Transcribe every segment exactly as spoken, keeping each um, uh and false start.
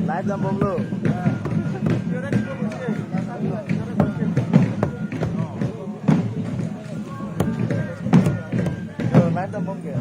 Live dambomlo. Yo, live dambom ke?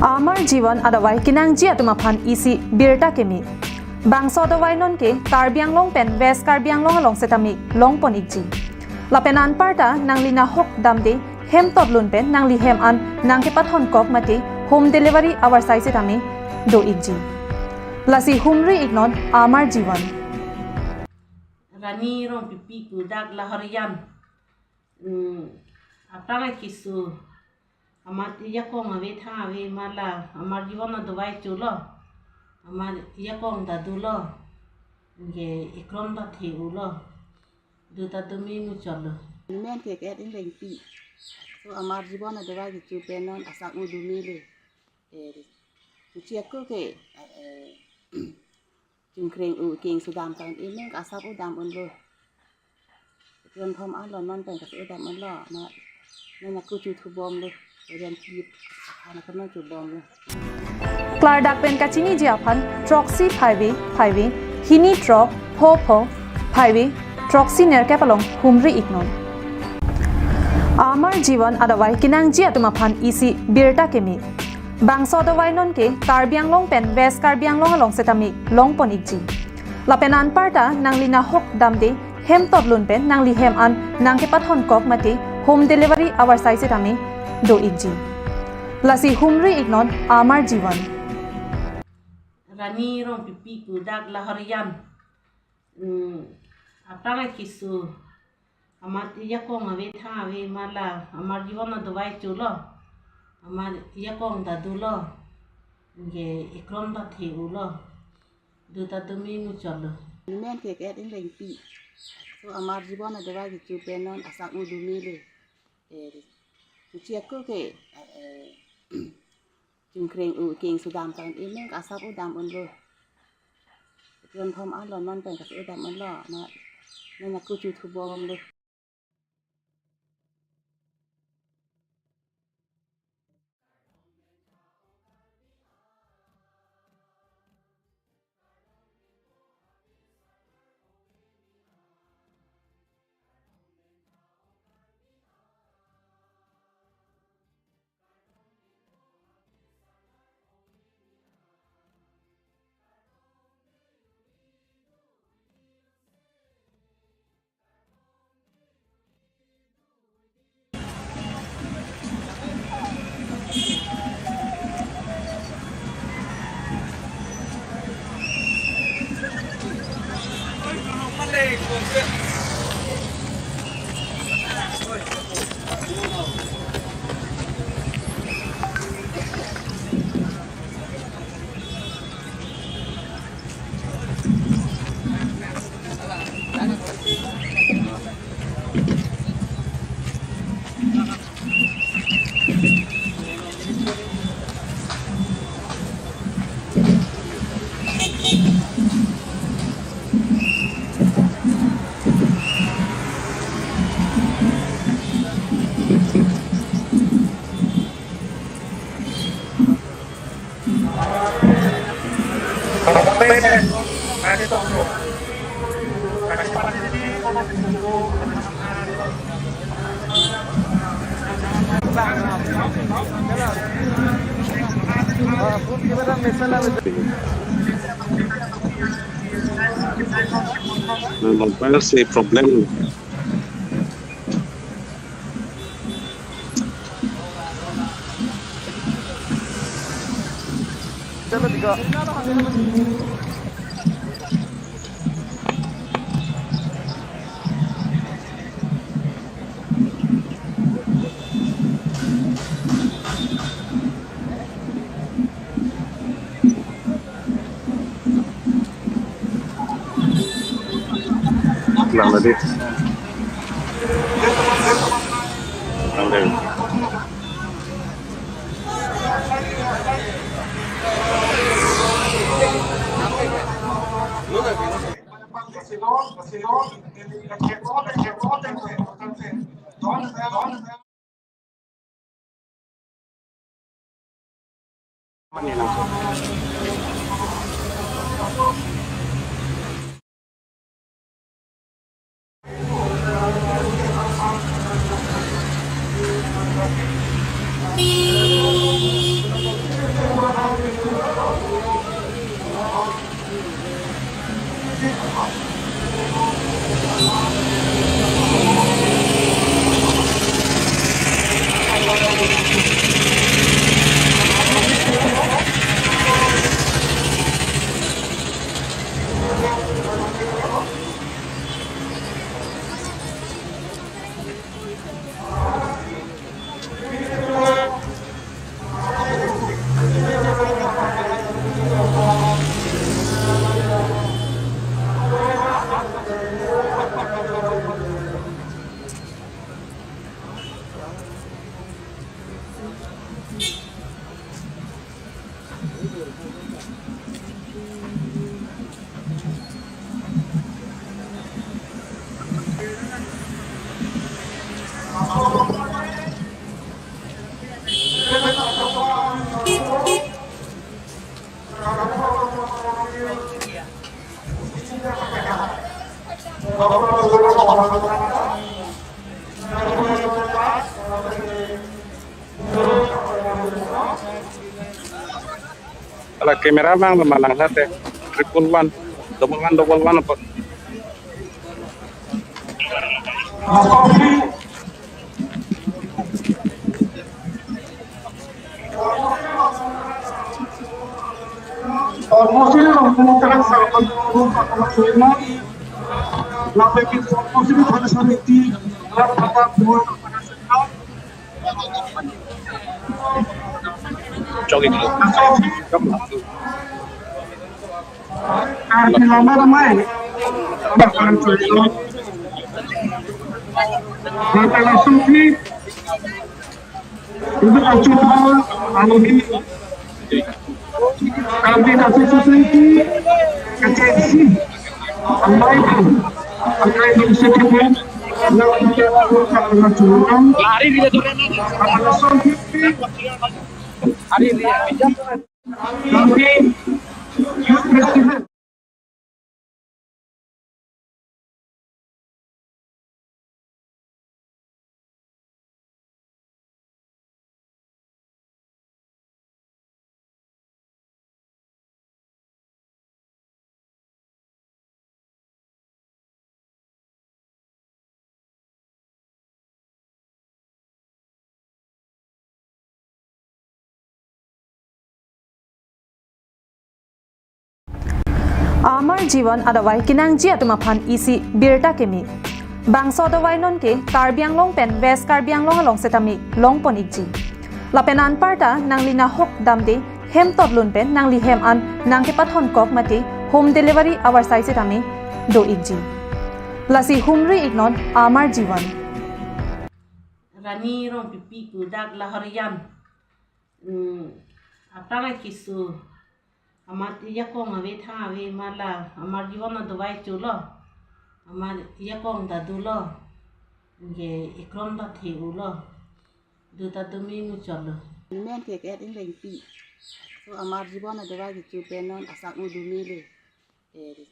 Amar Jivan adavai kenangji atum aphan isi birta keme. Bangso adavai nonke Karbi Anglong pen West Karbi Anglong along setame longpon ikji. Lapen anparta nangli nahok damde hem totlun pen nanglihem an nangkepathon kok mate home delivery avarsai setame do ikji. Lasi humri iknon Amar Jivan. Rani Rongpipi pu dak Lahorijan. Hmm, aphrang keso. Amat ajakong ave, thang ave, mala Amar Jivan adavai cholo. Amat ajakong ta dolo. Anke ekrom ta the-olo. Do ta do me muchotlo. Amen ke ke Inglengpi. So Amar Jivan adavai kecho pen non asap mo do mele. Eh, kuchi ako ke, eh, chungkreng u keng sudam tan, amen ke asap u dam unlo. Jon thom alo non pen kaso dam unlo, na, na kuchu thubomlo, jon kip, ana kono chubomlo. Klardak pen kachiniji aphan throksi phaive phaive hini throk pho pho phaive throksi nerkep along humri iknon. Amar Jivan adavai kenangji atum aphan isi birta keme. Bangso adavai nonke Karbi Anglong pen West Karbi Anglong along setame longpon ikji. Lapen anparta nangli nahok damde hem totlun pen nanglihem an nangkepathon kok mate home delivery avarsai setame do ikji. Lasi humri iknon Amar Jivan. Rani Rongpipi pu dak Lahorijan. Hmm, aphrang keso. Amat ajakong ave, thang ave, mala Amar Jivan adavai cholo. Amat ajakong ta dolo. Anke ekrom ta the-olo. Do ta do me muchotlo. Amen ke ke Inglengpi. So Amar Jivan adavai kecho pen non asap mo do mele. Eh, kuchi ako ke, eh, chungkreng u keng sudam tan, amen ke asap u dam unlo. Jon thom alo non pen kaso dam unlo, na, na kuchu thubomlo. Mobile si problem. Lang tadi. Lang tadi. Ala camera mang manang sate triple one, double one, double one apa? Jogging dulu. Arti lama ramai. Bahkan cuy. Mata langsung ni. Untuk acara ini. Kami kasih sesuatu. Kecil sih. Amai pun. Akan bisa kita. Yang kita lakukan dengan curang. Lari dia tuh. Mata langsung ni. Hari ini. Kami Youth Festival. Amar Jivan adavai kenangji atum aphan isi birta keme. Bangso adavai nonke Karbi Anglong pen West Karbi Anglong along setame longpon ikji. Lapen anparta nangli nahok damde hem totlun pen nangli hem an nangkepathon kok mate home delivery avarsai setame do ikji. Lasi humri iknon Amar Jivan. Rani Rongpipi pu dak Lahorijan. Hmm, aphrang keso. Amat ajakong ave thang ave ma la. Amar Jivan adavai cholo. Amat ajakong ta dolo. Ke ekrom ta the-olo. Do ta do me muchotlo. Amen ke ke ingleng pi. So Amar Jeevan adava kichu pen non asap u dumile. Eh,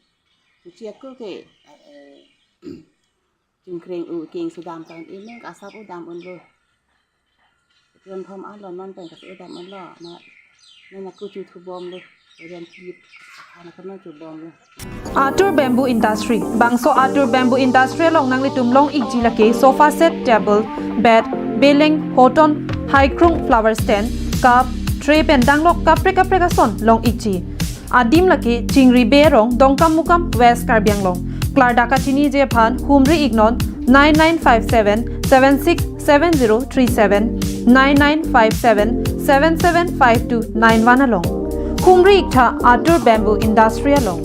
chuchi ako ke, eh, chungkreng u king sudam kan amen asap u dam unlo. Ron thom alo non pen kasu dam unlo. Na, na aku chu thubomlo. Ren kip. Ana kano chu bomlo. Atur Bamboo Industry. Bangso Atur Bamboo Industry along nanglitum long-ikji lake sofa set, table, bed, beleng, hoton, haikrung, flower stand, cup, tray pen danglok kaprek kaprek ason long-ikji. Adim lake Chingri Bey arong, Dongkamukam, West Karbi Anglong. Klardak kachiniji aphan humri iknon nine nine five seven seven six seven zero three seven, nine nine five seven seven seven five two nine one along. Humri iktha Atur Bamboo Industry along.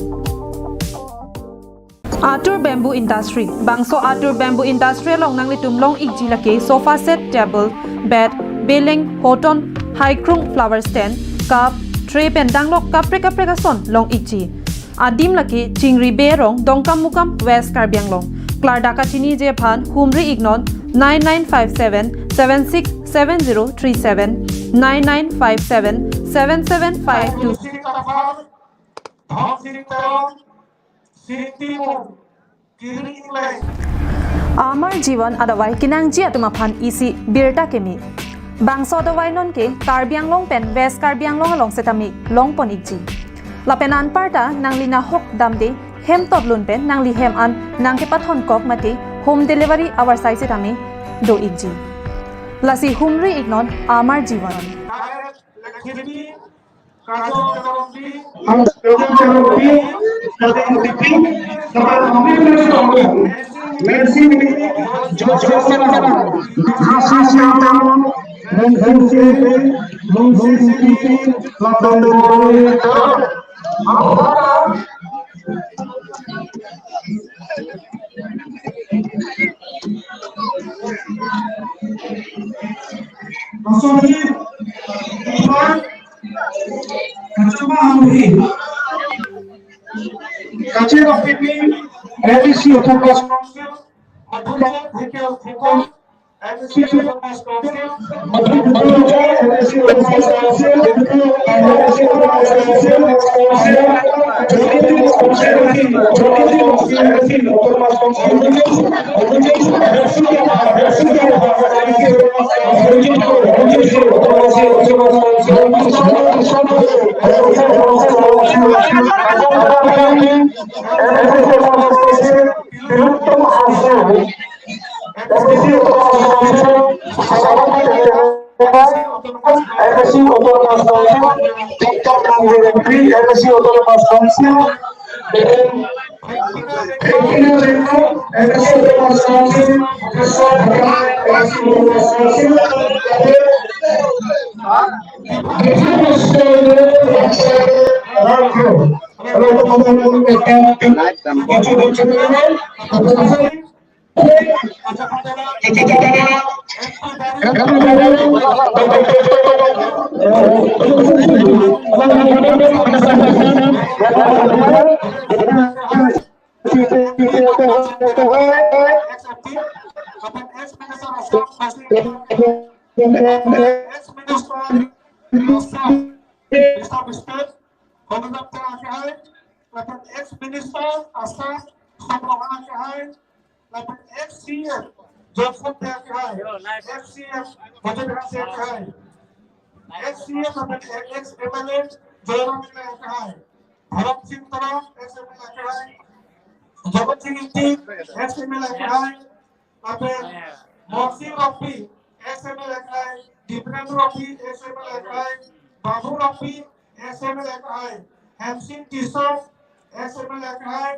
Atur Bamboo Industry. Bangso Atur Bamboo Industry along nanglitum long-ikji lake sofa set, table, bed, beleng, hoton, haikrung, flower stand, cup, tray pen danglok kaprek kaprek ason long-ikji. Adim lake Chingri Bey arong, Dongkamukam, West Karbi Anglong. Klardak kachiniji aphan humri iknon nine nine five seven seven six seven zero three seven, nine nine five seven seven seven five two. Amar Jeevan adavai kenangji atum aphan isi birta kimi. Bangso adavai nonke Karbi Anglong pen West Karbi Anglong along setame longpon-ikji. Lapen anparta nangli nahok damde hem totlun pen nangli hem an nangkepathon kok mate home delivery avarsai setame do-ikji. Lasi humri iknon Amar Jeevan. Masuk lagi. Kacama Hamri. Kacama Hamri, M A C Autonomous Council. Madhurya Bheke Bheke, M A C Autonomous Council. Madhurya Bheke, M A C Autonomous Council. Ex-Minister Assam, Mister Mister Biscuit, Honorable Terakhir, Ex-Minister Assam, Sabroha Terakhir, lapen ex-C M Johnson Bey akehai, ex-C M Bhojagre Singh akehai, ex-C M lapen ex-M L A Joyram Engleng akehai, Dharam Singh Terang, ex-M L A akehai, Jagat Singh Engti, ex-M L A akehai, lapen Monsing Rongpi, ex-M L A akehai, Dipendra Rongpi, ex-M L A akehai, Babu Rongpi, ex-M L A akehai, Hemsing Tisso, ex-M L A akehai,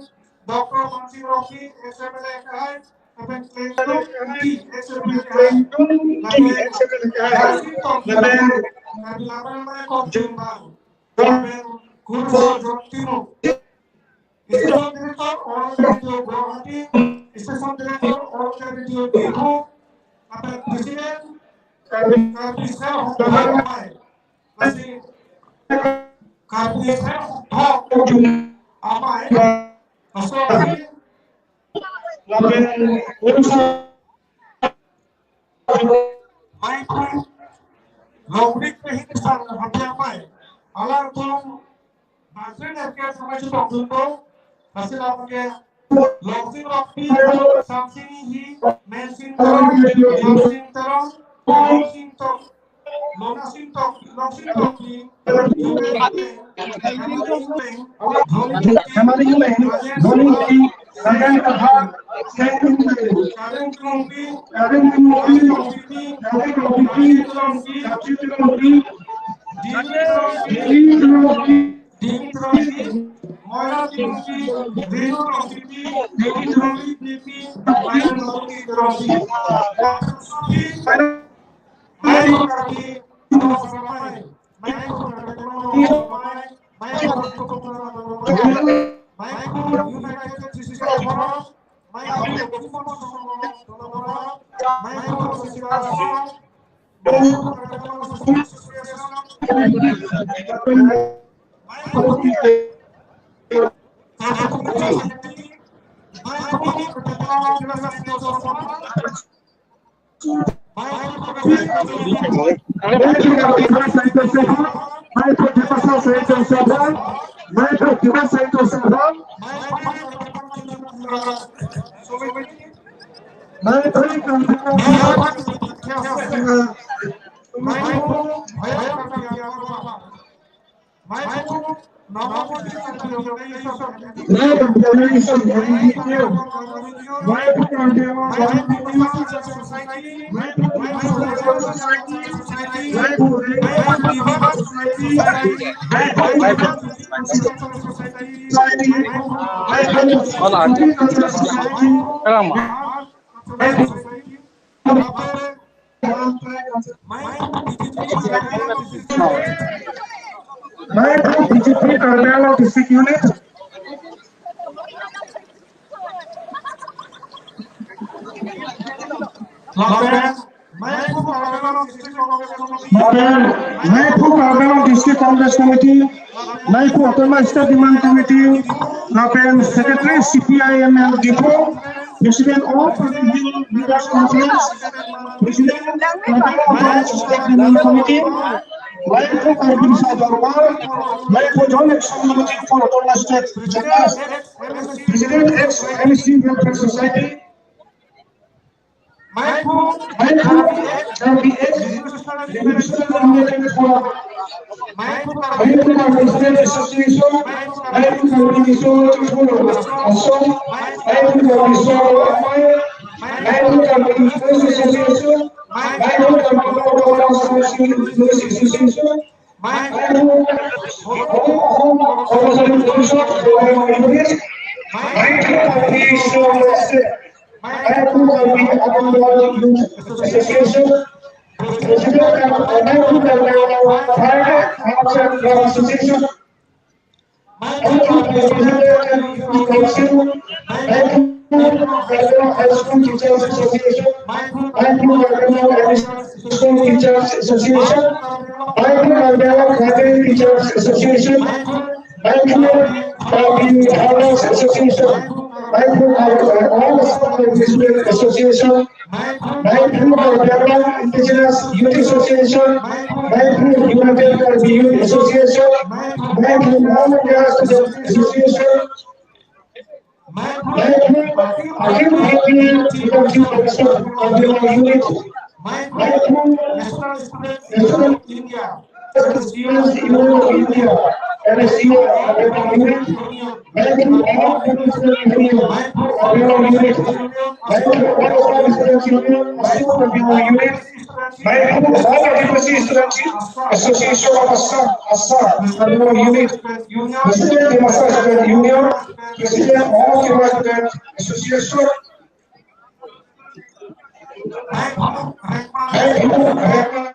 Doctor Monsing Rongpi, ex-M L A akehai, lapen Klengdung Engti, ex-M L A akehai, lapen Darsing Tokbi, lapen lapen lapen kok jumbang, lapen Kurso Jok Timung. Station Director, All India Radio Guwahati, Station Director, All India Radio Diphu, lapen President, Karbi Self Help Group, lasi Karbi Self Help Group, amei, laso, lapen High Point, Longrik pehin sang hati amai. Alangtum Bazin F K samai chutong junto. Hasil abang ke Longsing Rongpi, Samsing Hi, Mensing Terang, Yasing Terang, Longsing Tok, Longsing Tok, Longsing Tok Hi, Jume Tek, Emma Tek, Dhoni Tek, Emma Tek, Rajesh Dhoni Tek, Rajesh Tek, Seng Tek, Karen Rongpi, Karen Rongpi, Rongpi, Rongpi, Rongpi, Rongpi, Rongpi, Dilip Rongpi, Dilip Rongpi, Dilip Rongpi, Moira Rongpi, Renu Rongpi, Dilip Rongpi, Rongpi, Rongpi. Hola. Kalama. Maipo B J P Karbi Anglong District Unit. Lapen Maipo Karbi Anglong District Congress Committee. Lapen Maipo Karbi Anglong District Congress Committee. Maipo Autonomous State Demand Committee. Lapen Secretary C P I M L Diphu. President All Party Leaders Conference, President Karbi Anglong State Demand Committee, Maipo Karbi Anglong State Dorbar, Maipo Joint Action Committee for Autonomous State, President ex M S C Welfare Society, Maipo Karbi ex Revolutionary Movement for Maipo Karbi State Association, Maipo Karbi Mizo Assam, Maipo Karbi Mizo Amai, Maipo Karbi Youth Association, Maipo Karbi Autonomous Council Youth Association, Maipo Home Home Organization for Maipo Karbi State, Maipo Karbi Anglong Youth Association, President Maipo Karbi Anglong Private Arts and Craft Association, Maipo Karbi Anglong Youth Council, Maipo Karbi Anglong High School Teachers Association, Maipo Karbi Anglong High School Teachers Association, Maipo Karbi Anglong Private Teachers Association, Maipo Karbi Farmers Association, Maipo Karbi All Assam Student Association, Maipo Karbi Anglong Indigenous Youth Association, Maipo United Karbi Youth Association, Maipo All India Student Association, Maipo Akhil Bharatiya Student Council Karbi Anglong Unit, Maipo National Student Union of India, Students Union of India, N S U Karbi Anglong Unit, Maipo All Students Union, Maipo Karbi Anglong Unit, Maipo All Students Union, Maipo Karbi Anglong Unit, Maipo All Adivasi Students Association of Assam, Assam, Karbi Anglong Unit, President Dimasa Student Union, President All Dimasa Student Association, Maipo, Maipo,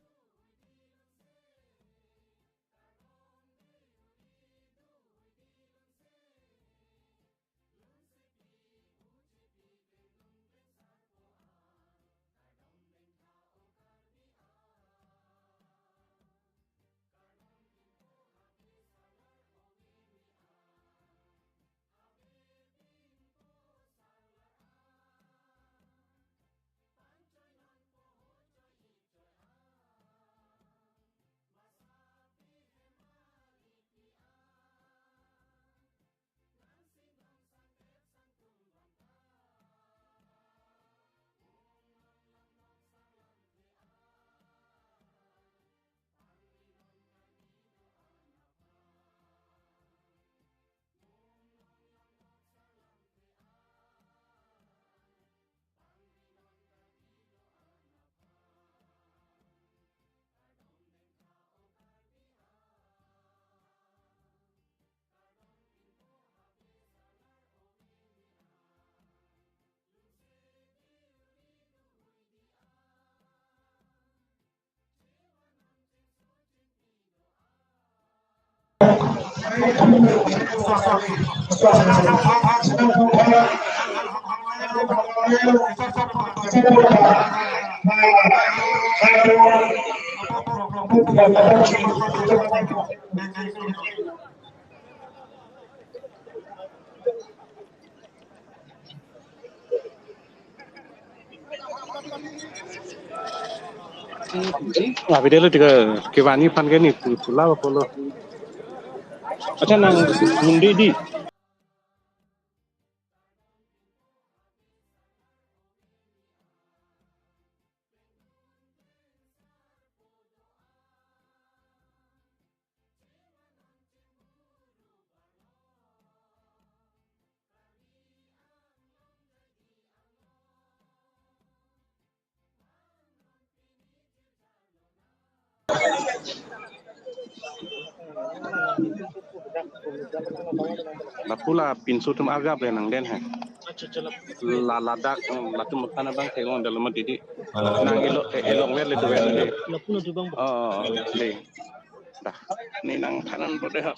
Lapu delo tika kevangji aphan ke ne pu-, pula apotlo. Accha, nang mundi di. Lapu la pinso atum arjap le nangden he. La ladak, eh, latum aphan abang theklong dalo mati di. Nang ilok, eh, ilok ver le tu ver le. Lapu na tu bang. Oh, de. Dah. Ne nangthan-an po de ha.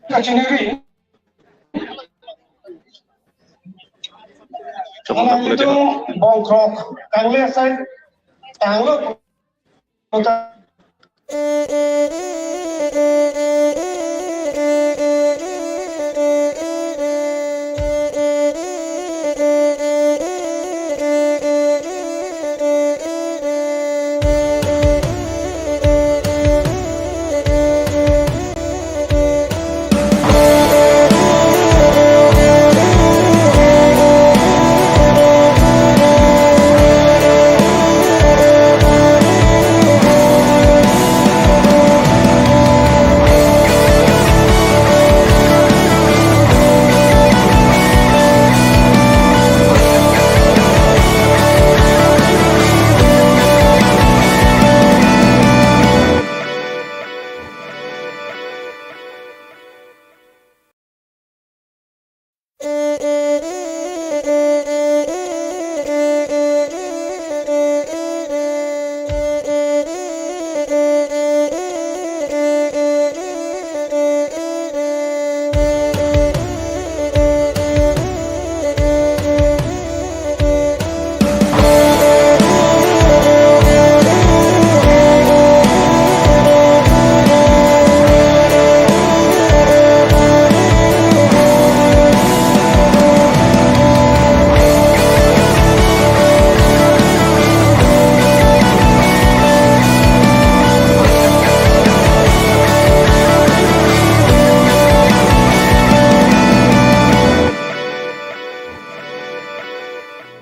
Kachiniri. Alanglitum bongkrok kangle asai tanglo.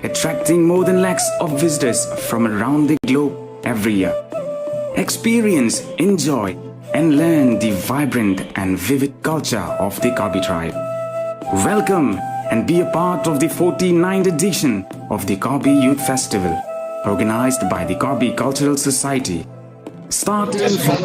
attracting more than lakhs of visitors from around the globe every year. Experience, enjoy, and learn the vibrant and vivid culture of the Karbi tribe. Welcome and be a part of the forty-ninth edition of the Karbi Youth Festival, organized by the Karbi Cultural Society. Starting from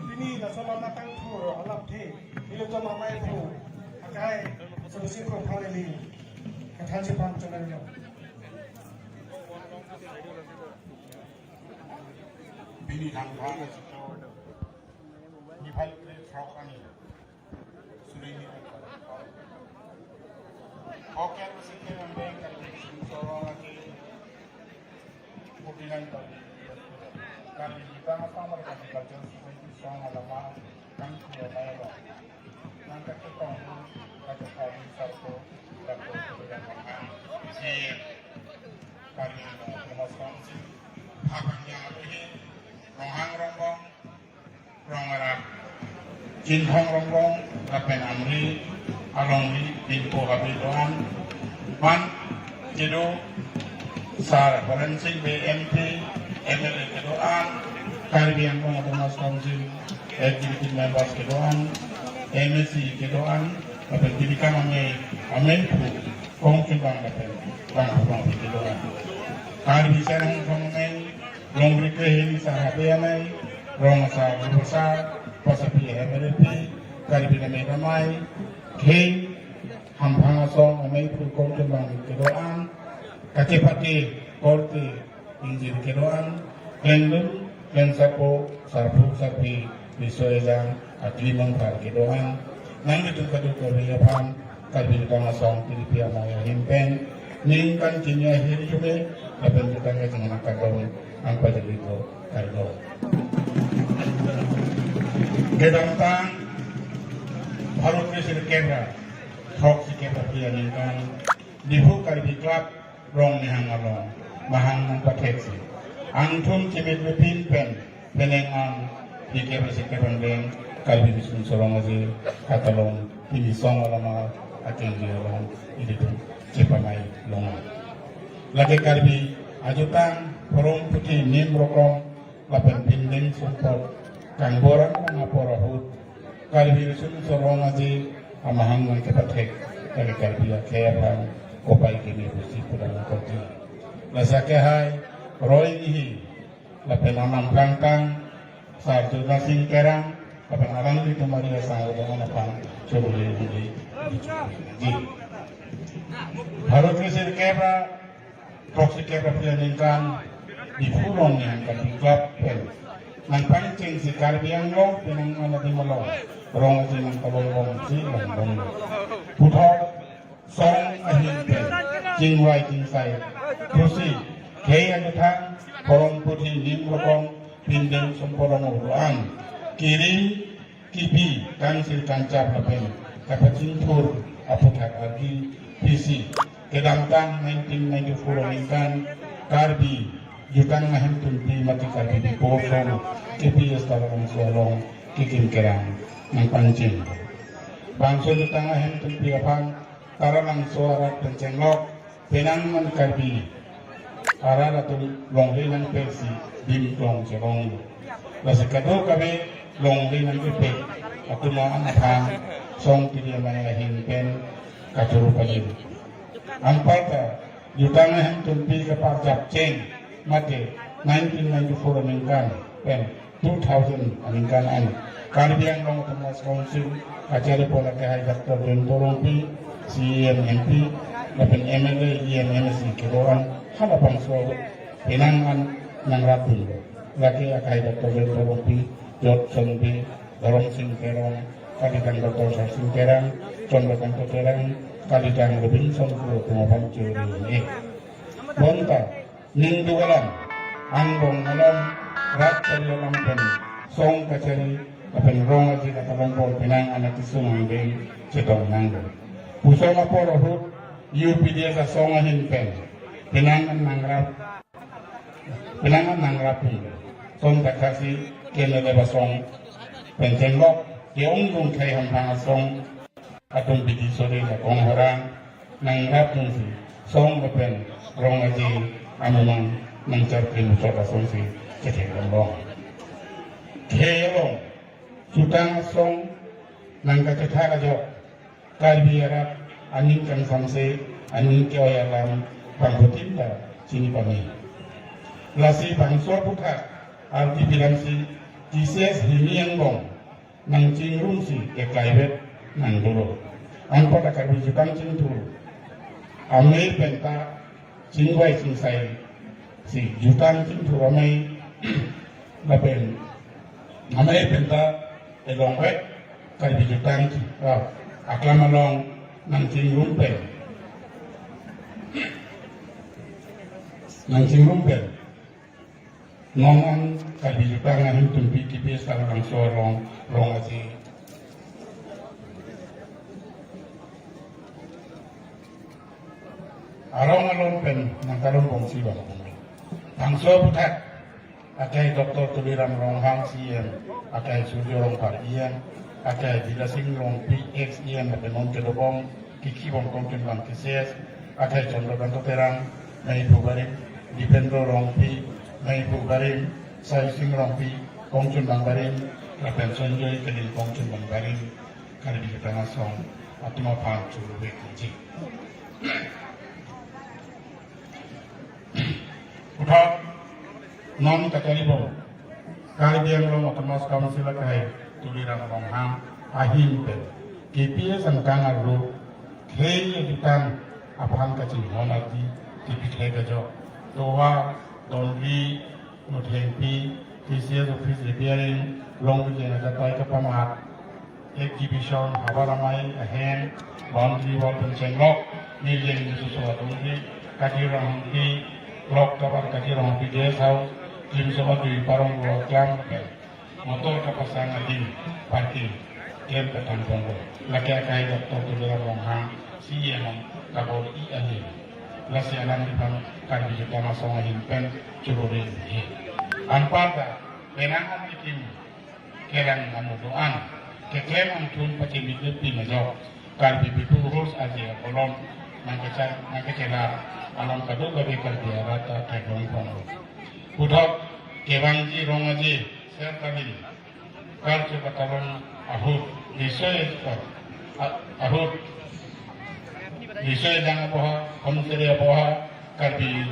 Pini laso lama tangthur alapthe, ilitum amei aphu akai, Sudesi Kropang neli kethan chephan chonelo. Pini thangthang achitor, niphai kre throk ani, suri ni. Hokel si ke ambe kali sing sorong lagi. Kupilan tadi, kami kita apa mereka culture society song alama kan kuya kaya ba. Nangka kita kata kami satu satu kupilan makan. Si kami mau promosi apa yang ini Rohang Rombong Rong Arap, Chinthong Rongrong, lapen Amri, Alongri, Bingpo Habib Doan, man, Jedo, Sar Horensing Bey M P, M L A kedo-an, Karbi Anglong Autonomous Council Executive Members kedo-an, M A C kedo-an, lapen Tirikam Amei, Amei Phu, Kongchunbang lapen Bangphu Rongpi kedo-an. Karbi Sarong Song Amei, Longri Kehin Sar Habe Amei, Rong Asar Guru Asar, Pasapi M L A P, Karbi Lammet Amei, Khei, Hamphang Asong Amei Phu Kongchunbang kedo-an, kachepate korte ingjir kedo-an, klengdun, klengsapo, sarpo, sarpi, riso ejang, akli mangthar kedo-an, nanglitum kadokave aphan, Karbi Jutang Asong Tiripi Amei ahin pen, ningkan chini ahirjume, lapen jutang kachinghon akardom, nangpajirlo kardom. Kedamtang, Bharot Kresir Kevra, throksi kep ra phli aningkan, Diphu Karbi Club, Rongnihang along, mahang nangpatheksi. Angthum chimit rupin pen, penang an, dikep isi kevang den, Karbi Riso Nimso Rong Aje, katalon, pini song alama, akengji along, ilitum, chepamai longa. Lake Karbi, ajutang, forum puthi, nim rokom, lapen pindeng sumpot, kangboran apor ahut, Karbi Riso Nimso Rong Aje amahang nangkepathek, kali Karbi akhei aphan kopai kimi pusi pudam korte. Lasi akehai, Roy Inghi, lapen anam plangtang, Sar Jona Sing Terang, lapen alanglitum ari asang udangan aphan, chobole bole, ji. Bharot Kresir Kevra, throksi kep ra phli aningkan, Diphu Rongnihang Karbi Club pen, nangpangchengsi Karbi Anglong penang an adim along, Rong Aje nangkalong longsi longlong. Puthot song ahin pen, chingvai chingsai, thusi, khei ajuthang, forum puthi, nim rokom, pindeng sumpot along uru an, kiri, kipi, kangsir kangchap lapen kapachingthur aputhak ardi pisi, kedamtang nineteen ninety-four aningkan, Karbi Jutang Ahemtunpi mate Karbi People Forum, K P S Taralangso along, kekim kerang nangpangcheng. Bangso Jutang Ahemtunpi aphan, Taralangso arat pen chenglok, penang an Karbi arat atum longle nangpesi, dim klong chelong. Lasi kadokave longle nangkepek atum an aphan, Song Tiri Amei ahin pen kachoro pajir. Anparta, Jutang Ahemtunpi kaparjap cheng, mate nineteen ninety-four aningkan pen, two thousand aningkan an, Karbi Anglong Autonomous Council kacharipon akehai Doctor Jayanta Rongpi, C E M M P, lapen M L A, E M, M A C kedo-an, halabangso penang an nangrapdun. Lake akehai Doctor Jayanta Rongpi, Jotson Bey, Dhorom Sing Terang, kalitang Doctor Sar Sing Terang, Chandrakanta Terang, kalitang Robinson Kro atum aphan chiri-e. Bonta, ningduk alam, angbong alam, rat chari alam pen, song kachari, lapen Rong Aje katalon bor penang an akesung angdeng chetong nanglo. Puson apor ahut, U P D F asong ahin pen, penang an nangrap, penang an nangrap pen. Son takhasi, kenele basong, pen chenglok, ke-ong rungkhai Hamphang Asong, atum bidi sore la kong horang, nangrap nangsi, song lapen Rong Aje amumang nangchar krim chot asonsi, chethek longlong. Khei along, Jutang Asong nangkachethak ajok, Karbi arat aning kangsamse, aning ke-oi alam, bangphutin ta chini pame. Lasi bangso aputhak, ardi pilamsi, T C S hini angbong, nangchingrumsi keklaivet nangdolo. Anparta Karbi Jutang Chingthur Amei penta chingvai chingsai si Jutang Chingthur Amei lapen Amei penta elongvek Karbi Jutang, ah, aklam along nangchingrum pen, nangchingrum pen. Non an Karbi Jutang Ahemtunpi K P S Taralangso along, Rong Aje arong along pen nangkarumbomsi bang. Bangso aputhak, akehai Doctor Tuliram Ronghang C E M, akehai Surjya Rongphar E M, akehai Bidyasing Rongpi ex E M lapen non kedobom, kikhibom Kongchunbang K C S, akehai Chandrakanta Terang, Meiphu Barim, Dipendra Rongpi, Maipu Barim, Saising Rongpi, Kongchunbang Barim, lapen Sonjoy Kelil Kongchunbang Barim, Karbi Jutang Asong atum aphan churu-e nangji. Puthot non kacharibom Karbi Anglong Autonomous Council akai Tuliram Ronghang ahin pen K P S angkang arlo khei ajutang aphan kachinghon adi tipi khei kajok. Tovar, Dondri, Nothengpi, T C S office repairing, Longri Jena Jatai kapamat, exhibition, havar amei ahem, boundary wall pen chenglok, Nirjeng Jesu Sowa Dongri, Kajirong Hongki, Lok Tovar Kajirong Hongki Guest House, Jim Sowa Dui Parong Ruwa Klam pen motor kapasang adim parking klem petang ponglo. Lake akai Doctor Tuliram Ronghang, C E M kabor-i ahin. Lasi alangliphan Karbi Jutang Asong ahin pen churu-e nangji. Anparta penang an tikim kelang amo do-an keklem angthun pachimit pin ajok Karbi People Host aji akolom nangkecha-, nangkechelar along kadokave Karbi arat ta theklong pon. Puthot kevangji rong aje ser kali karcho katalon ahut, risoi a-, ahut, risoi dang apoha, komseri apoha, Karbi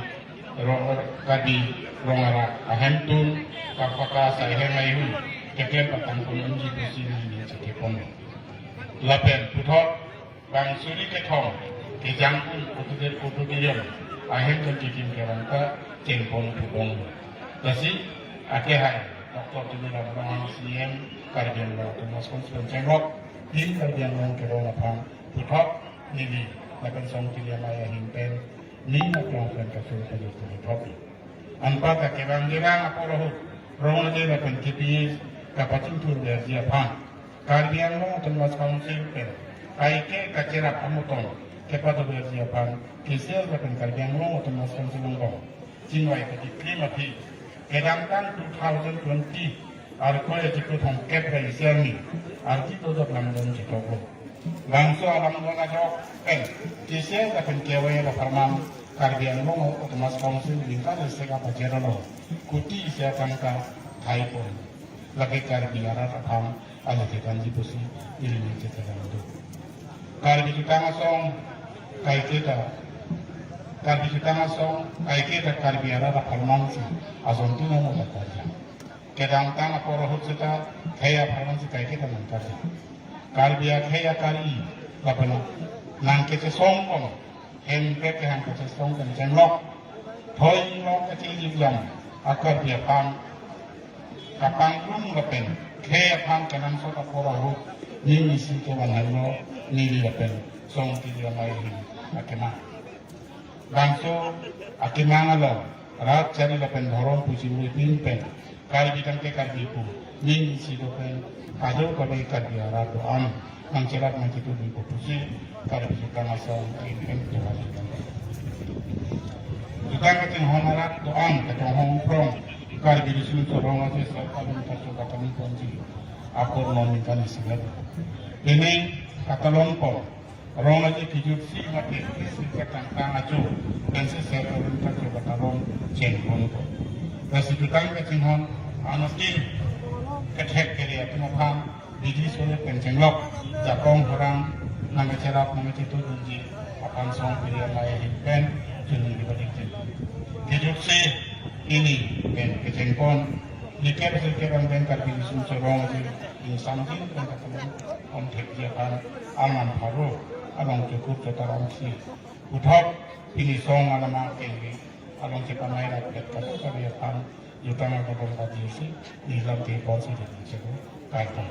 rong, Karbi rong arat ahemtun kapaka sai hem aihun keklem patang pon unji pusi nangning chekepon. Lapen puthot bang suri kethom kejang un auditor-, auditorium ahem pen tikim kevang ta chengpon pubong. Lasi akehai Doctor Tuliram Ronghang, C E M Karbi Anglong Autonomous Council pen chenglok, Team Karbi Anglong kerong aphan puthot neli lapen Song Tili Amei ahin pen ning aklong pen kachuru pajut pajut thok. Anparta kevang kevang apor ahut rong aje lapen K P S kapachingthur verji aphan Karbi Anglong Autonomous Council pen kaike kacherap amutong kepado verji aphan K C S lapen Karbi Anglong Autonomous Council angbong chingvai kachiklim aphi kedamtang two thousand twenty Arkoi achiklo thomkep ra isi arni arti dodok langdon chitoklo. Bangso alangdon ajok pen T C S lapen K Y L apharman Karbi Anglong Autonomous Council ningkan isi ka pajero lo kuti isi atangka thaipon. Lake Karbi arat aphan ale kekanji pusi ili ni chetekan do. Karbi Jutang Asong kaiketa, Karbi Jutang Asong kaiketa Karbi arat apharman si ason tuna mo karja. Kedamtang apor ahut seta khei apharman si kaiketa nangkarja. Karbi akhei akari lapen nangkechesong kono hemprek kehang kachesong pen chenglok, thoi inglok kachejikjam a-Karbi aphan kapangrum lapen khei aphan kenangsot apor ahut ning isi kevan helo neli lapen Song Tili Amei ahin akemang. Bangso akemang along rat chari lapen dhorom puji muipin pen Karbi tangte Karbi pu ning isi do pen kado kave Karbi arat do-an nangcherap nangchitu dun pusi Karbi Jutang Asong ahin pen tuhan. Jutang kachinghon arat do-an kachinghon prong Karbi Riso Nimso Rong Aje Serta Bun Kacho Katami Ponji apor non ningkan isi lo. Ini katalon pon rong aje kijut si mate kisi ketang tang ajo pensi serta bun kacho katalon chengpon ko. Lasi jutang kachinghon anuttin kethek kere atum aphan bidi sore pen chenglok jakong horang nangkecherap nangkechitu dunji aphan Song Tili Amei ahin pen chunung dibadik jen. Kijut si ini pen kechengpon Niker sirker angdeng Karbi Riso Nimso Rong Aje ingsamjin pen katalon pon thekji aphan aman pharo along chukur chotaram si puthot pini song alama kengri along chepamai rat pet kado kave aphan jutang akabong kajirsi nilam te ponsi dun chego. Kaiton.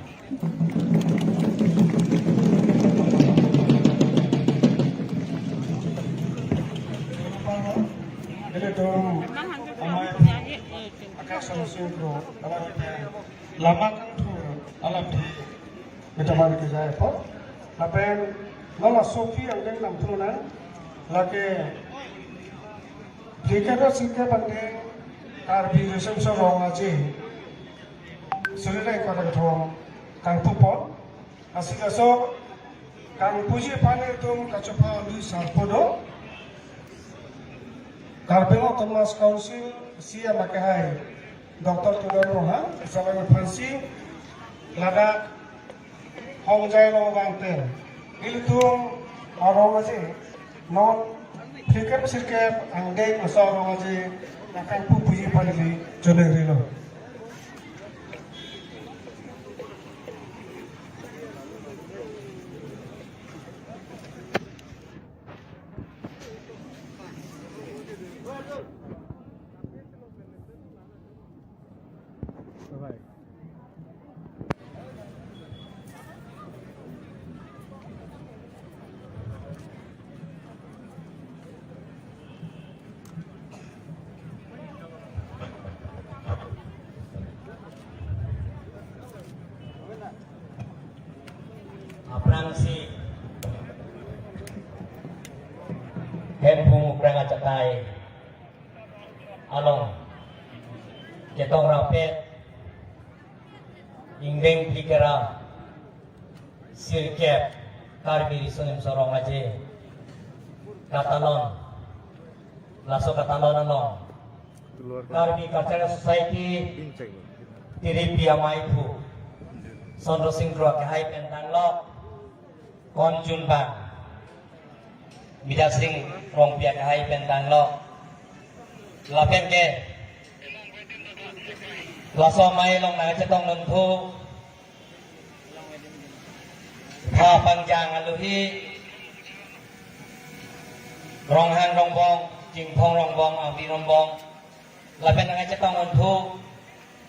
Ilitum amei Akash Singh Kro, alam pen lama kangthur alam di betaman kejai po. Lapen non asopi angdeng lamthruna lake phlikep ra sirkep angdeng Karbi Riso Nimso Rong Aje suri ra ingkoi ra kethom kangpu pon. Lasi laso kangpuji aphan itum kachopha lui sarpo do. Karbi Anglong Autonomous Council C E M akehai Doctor Tuliram Ronghang, isi along aphansi ladak hongjai along vangpen ilitum arong aje non phlikep sirkep angdeng aso arong aje nangkangpu puji pu neli choningri lo. Aphrangsi Hemphu Mukrang achatai along ketong rapet ingdeng phlikep ra sirkep Karbi Riso Nimso Rong Aje katalon, laso katalon along Karbi Cultural Society Tiripi amaiphu Sondro Sing Kro akehai pen tanglo, konchunbang Mida Sing Rongpi akehai pen tanglo. Lapen ke laso amei along nangchetong dunthu pha pangjang aluhi Ronghang Rongbong, Chingthong Rongbong, Angti Rongbong, lapen nangchetong dunthu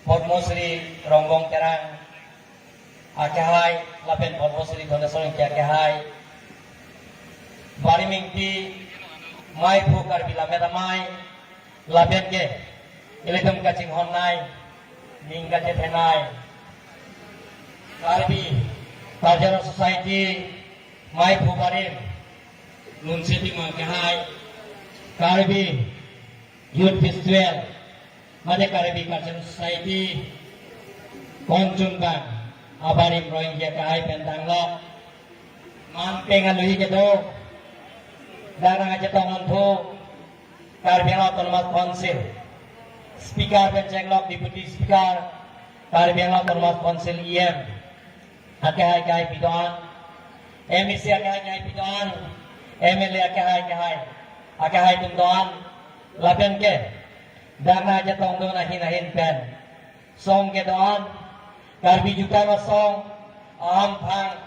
Padma Shri Rongbong Terang akehai, lapen Padma Shri Dhoneswar Ingti akehai, Barim Ingti, maiphu Karbi Lammet Amei, lapen ke ilitum kachinghonnei, ning kachethenei Karbi Cultural Society maiphu Barim Lunse Timung akehai, Karbi Youth Festival mate Karbi Cultural Society konchunbang abarim Rohingya akehai pen tanglo. Manpeng aluhi kedo, dak nangchetong dunthu Karbi Anglong Autonomous Council Speaker pen chenglok, Deputy Speaker Karbi Anglong Autonomous Council E M akehai akehai pi do-an, M A C akehai akehai pi do-an, M L A akehai akehai, akehai atum do-an, lapen ke dak nangchetongdun ahin ahin pen song kedo-an, Karbi Jutang Asong, ahamphang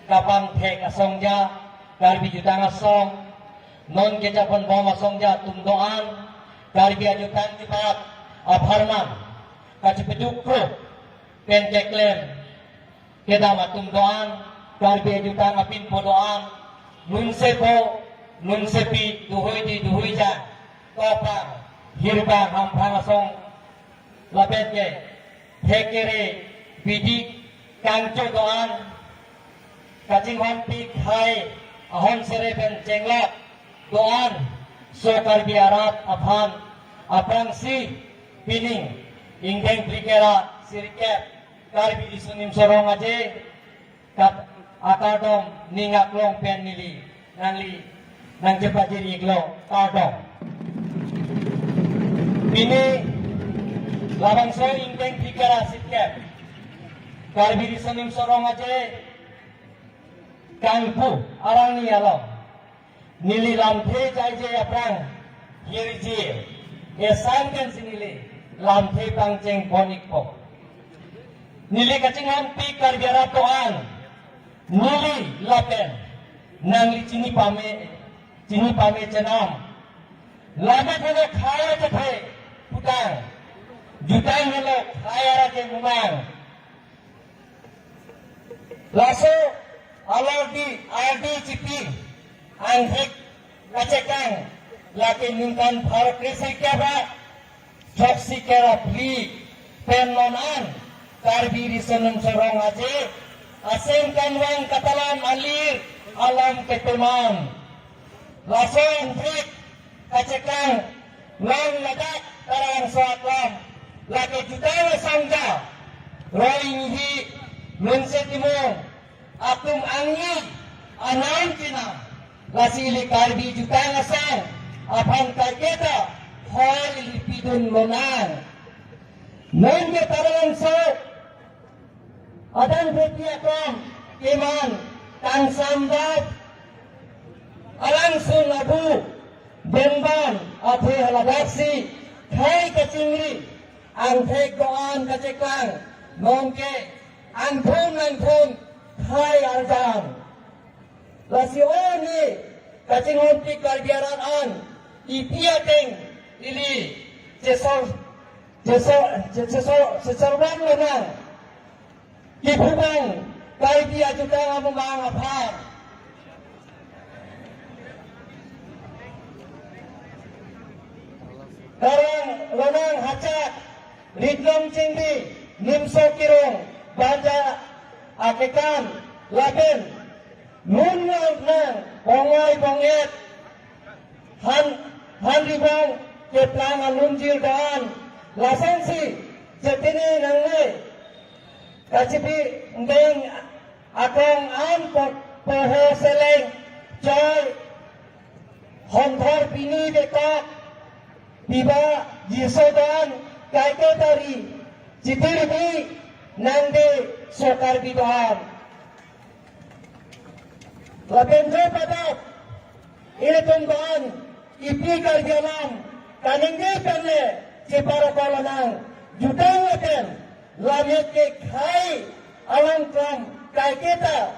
kapangthek asong ja, Karbi Jutang Asong, non kechaponbom asong ja atum do-an, Karbi ajutang jubat apharman kachepeduk kro pen keklem kedam atum do-an, Karbi ajutang apinpo do-an, nunsepo nunsepi, duhuidi duhuijang, topang hirbang hamphang asong, lapen ke thekere bidik kangcho do-an, kachinghonpi khei ahon sere pen chenglok do-an, so Karbi arat aphan aphrangsi pining ingdeng phlikep ra sirkep Karbi Riso Nimso Rong Aje kat akardom ning aklong pen neli nangli nangchepajir-iklo, kardom. Pini labangso ingdeng phlikep ra sirkep Karbi Riso Nimso Rong Aje kangpu arni along neli lamthe jaije aphrang hirji esang pensi neli lamthe pangcheng pon-ikpo. Neli kachinghonpi Karbi arat do-an, neli lapen nangli chini pame, chini pame chenam. Lammet helo khei achethe putang, jutang helo khei arake mumang. Laso alordi ardi chipi anghek kachekang lake ningkan pharo kre-sirkep ra throksi kre-ra phli pen non an Karbi Riso Nimso Rong Aje aseng kanvang katalon alir alam keteman. Laso anghek kachekang long ladak Taralangso aklam lake jutang asong ja, Rohingya, Lunse Timung atum angni anam kinam, lasi ili Karbi jutang asong aphan kaiketa hoi lipidun lonang. Non ke Taralangso adang beti akam keman kangsam dap alangsun abu benban athe haladaksi khai kachingri angthek doan kacheklang non ke angthun angthun khai arjan. Lasi oni kachinghonpi Karbi arat an ipi ateng ili chesor chesor chesor chesor bang lonang. Kipubang Karbi ajutang amumang aphan. Karang lonang hachak Ritlong Chingdi, Nimso Kirung, Banja Akekan, lapen Nun nang bongoi bong-et han han ribong keplang alunjir dan lasonsi chetini nangne kachipi ndeng akong an po- poho seleng choi honthor pini bekak biba jiso dan kaiketa ri chitirbi nangde sokar biban. Lapen jo padak ilitum ban ipi Karbi alam kaningje penle cheparokol anang jutang lapen lamit ke khai alang klam kaiketa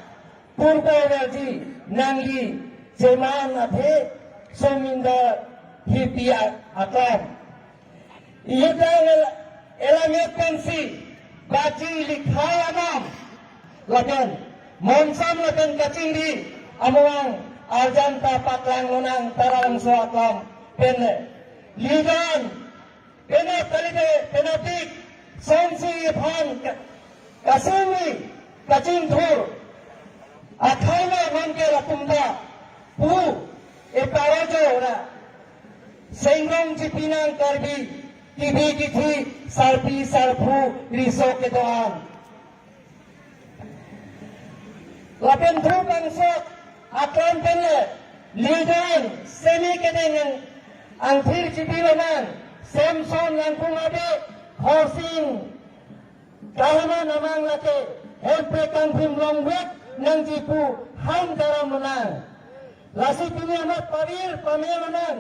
purba verji nangli cheman athe sominda hipi akam. Iyutang el- elam yet pensi baji likhai anam lapen monsam lapen kachingri among arjan ta paklang lonang Taralangso akam pen lidan pena kalite penatik sonsi iphan ka- kasingni kachingthur akhai lo non ke lakum ta pu eparo jo ra sengrong chipinang Karbi kibi kithi sarpi sarphu riso kedoan. Lapen thu bangso aklam penle lidan semi kedeng angthir chipi lonang Samson Langkung Abe Khorsing Kahana namang lake hempe kangphim longwek nangjipu han daram lonang. Lasi pini amat pavir pame lonang.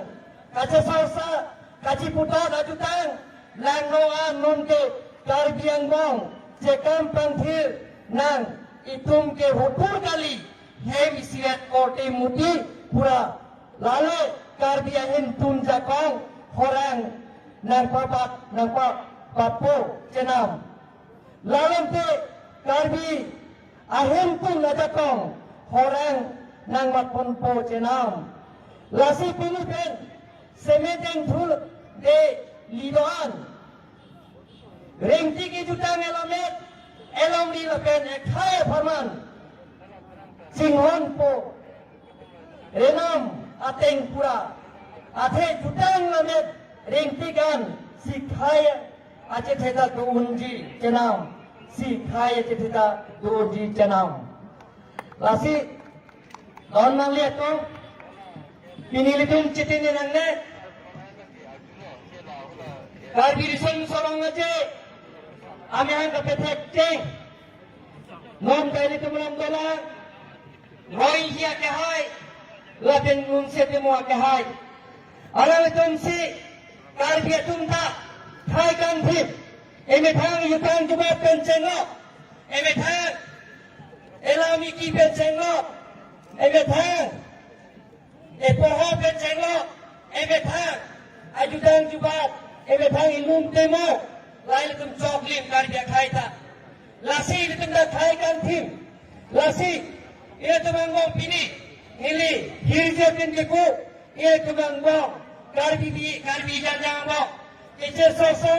Kachesorsa kachiputot ajutang langno an non ke Karbi angbong chekam pangthir nang itum ke hotur kali hem isiret korte muti pura lale Karbi ahin tun jakong horang nangpapat nangpapat po chenam. Lalante Karbi ahin tun ajakong horang nangmat ponpo chenam. Lasi pini pen semeteng thul de lidoan ringtik ijutang elomet elongri lapen ekhai apharman chinghonpo renam ateng pura athe jutang lamet ringtik an si khai achetheta do-unji chenam, si khai achetheta do-unji chenam. Lasi don nangli atum pini ilitum chitini nangne Karbi Riso Nimso Rong Aje amahang kapethek cheng non kai ilitum lam dolang Rohingya akehai lapen Nunse Temo akehai. Alanglitumsi Karbi atum ta khai kangthim emethang jutang jubat pen chenglo emethang elam iki pen chenglo emethang epoho pen chenglo emethang ajutang jubat emethang ilum temo la ilitum choklim Karbi akhai ta. Lasi ilitum ta khai kangthim. Lasi ilitum angbong pini neli hirje pen kepu ilitum angbong Karbi bi Karbi janjang angbong kechesoso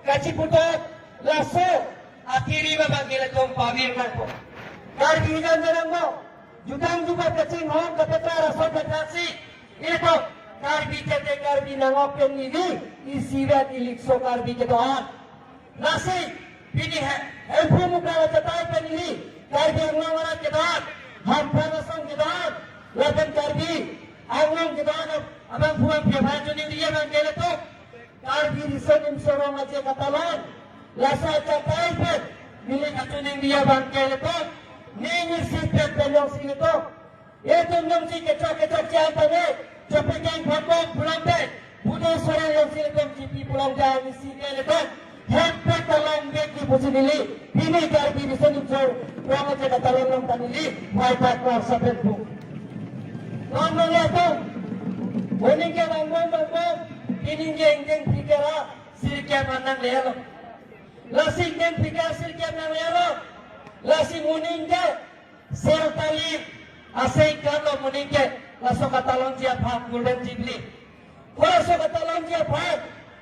kachiputot laso athiri babang ilitum pavir nangpo. Karbi janjang angbong jutang jubat kachinghon kapetra rason kapetra si ilitum Karbi tete Karbi nangok pen neli isivet ilikso Karbi kedoan. Lasi pini he hemphu mukra lachetai pen ili Karbi Anglong arat kedoan, Hamphan asong kedoan, lapen Karbi Anglong kedo-an abangphu abangphi aphan choningri abang ke ilitum Karbi Riso Nimso Rong Aje Katalon, laso achatai pen neli kachoningri abang ke ilitum, ning isi pet pen jongsi ilitum, ilitum jongsi kechok kechok chiang tame, chopekeng phambom pulote, bude sore jongsi ilitum chipi pulote, isi ke ilitum hempet along bek di pusi neli, pini Karbi Riso Nimso Rong Aje Katalon along ta neli, mai tak war sapen pu. Non non ya tu, moning ke bangbom bangbom, pini ke ingdeng phlikara, sirkep anang lelo. Lasi ingdeng phlikara sirkep nang lelo. Lasi moning ke, sel tali, asai kalo moning ke, laso katalonji aphan Golden Jubilee. Laso katalonji aphan,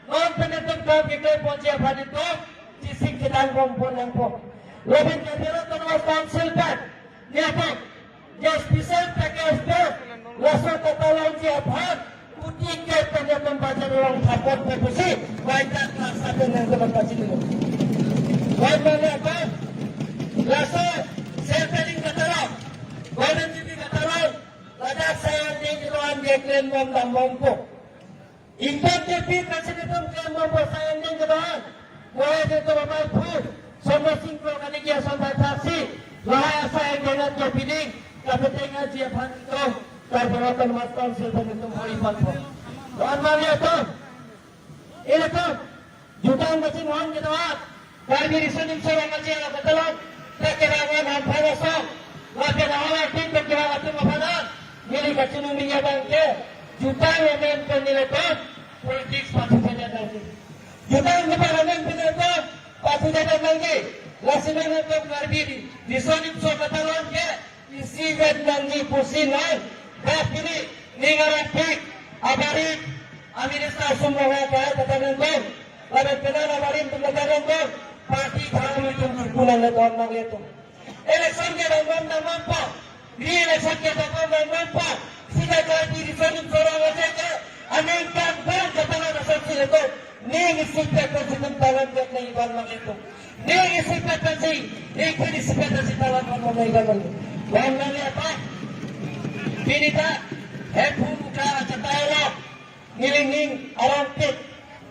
non pen itum kam keklem ponji aphan itum, chising kedang bom pon nangpo. Lapen Karbi Anglong Autonomous Council pen, nelitum, je special package pen, laso katalonji aphan, kuti ke pen itum bajar along thapot pe pusi, mai tak war sapen nangtum pachini. Wan mane apa? Laso, sel tali katalon, Golden Jubilee katalon, ladak asai angdeng kedo-an keklem bom dam bompo. Ingkam ke pin machine itum klem bompo asai angdeng kedo-an. Mo itum amai phu, Somno Sing Kro kani ke ason thak thaksi, lahai asai angdeng an ke pining, kapetengji aphan itum, Karbi Anglong Autonomous Council pen itum bor-i ponpo. Wan mane atum, ilitum, jutang kachinghon kedo-an, Karbi Riso Nimso Rong Aje Katalon, pen kerangan ham pharasong, lapen ahal artin pen kevang atum aphan, neli kachiningri abang ke, jutang amen pen nelitum, politics pathu thekthe nangji. Jutang keparangan pen nelitum, pathu thekthe nangji, lasi nelitum Karbi Riso Nimso Katalon ke, isi vet nangji pusi non, dak pini, ning arapik, abarim, aminister sumrong ha kahai kata nangkon, lapen penang abarim atum kata nangkon, party thang itum kipu nang le don nang le tum. Election ke bangbom nang mampo, re-election ke bangbom nang mampo, sida Karbi Riso Nimso Rong Aje ke, aningkan bang kata nang asap si le tum, ning isi pet pen si itum talon vet nang iban nang le tum. Ning isi pet pensi, ning pini isi pet pensi talon nang nang iban nang. Wan nang le apa? Pini ta, hemphu muka achatai lo. Neli ning arong pik.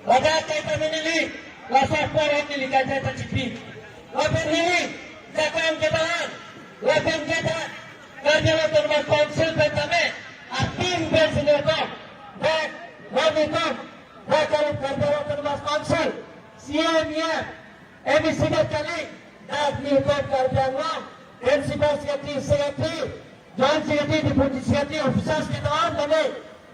Ladak kaita neli, laso apor neli kaita ta chipi. Lapen neli, jakong kedo-an, lapen kita, Karbi Anglong Autonomous Council pen tame, atim pen si nelitum, dak, non itum, dak Karbi Anglong Autonomous Council, C M E M, M E C vet kali, dak nelitum Karbi Anglong, Municipal Secretary, Secretary, Joint Secretary, Deputy Secretary, officers kedo-an tame,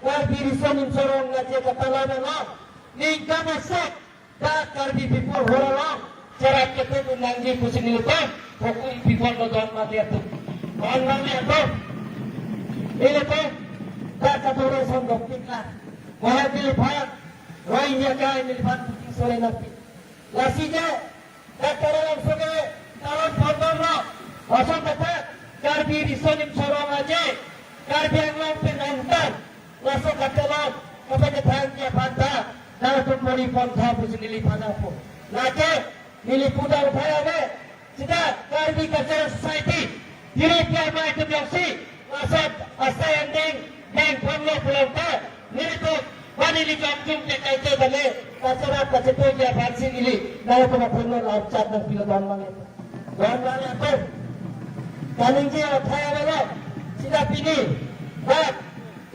Karbi Riso Nimso Rong Aje Katalon along, ningkan asek, dak Karbi people hor along, cherap ketu nangji pusi nelitum, hukum people do don mati atum. Don mati atum. Nelitum, dak kadure son dopik la. Maha neli phan, Rohingya kai neli phan puting sore nangpi. Lasi ke, dak Taralangso ke, talon pondon lo, lason kathak, Karbi Riso Nimso Rong Aje, Karbi Anglong pen nangtan, laso katalon, kapachethangji aphan ta, nangtum bor-i pontha pusi neli phan nangpo. Lake, neli pudang thai ave, sida Karbi Cultural Society, diri pi amai atum jongsi, laso asai angdeng, deng ponlo pulote, nelitum, ba neli jom jum ke kaike bale, kacherap kachetuji aphansi neli, nangtum aphan lo lam chat nangpilo don mane. Don mane atum. Kaningje athai avelo, sida pini, ba,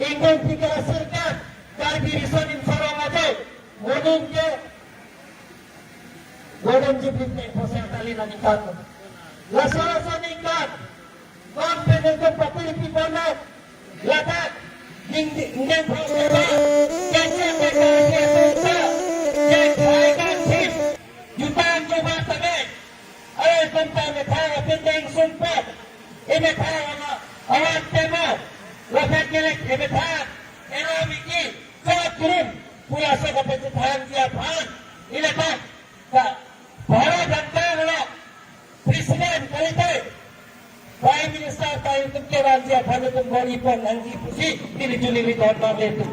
ingdeng phlikara sirkep, Karbi Riso Nimso Rong Aje, moning ke, Golden Jubilee te poser kali nangkang. Laso laso ningkan. Non pen nangtum party people na. Ladak. Ning, ning, ning, ning, ning, ning, ning, ning, ning, ning, ning, ning, ning, jutang jubab tame. Ai, tum ta methang apindeng sumpot. Emethang ama, awan tema. Ladak kelek emethang. Ero miki. Kok rum, pu laso kapachethangji aphan, ilitum, ka, para bangkang lo, President kalite, Prime Minister ta itum kevanji aphan itum bor-i pon nangji pusi, neli chuningri don mane atum.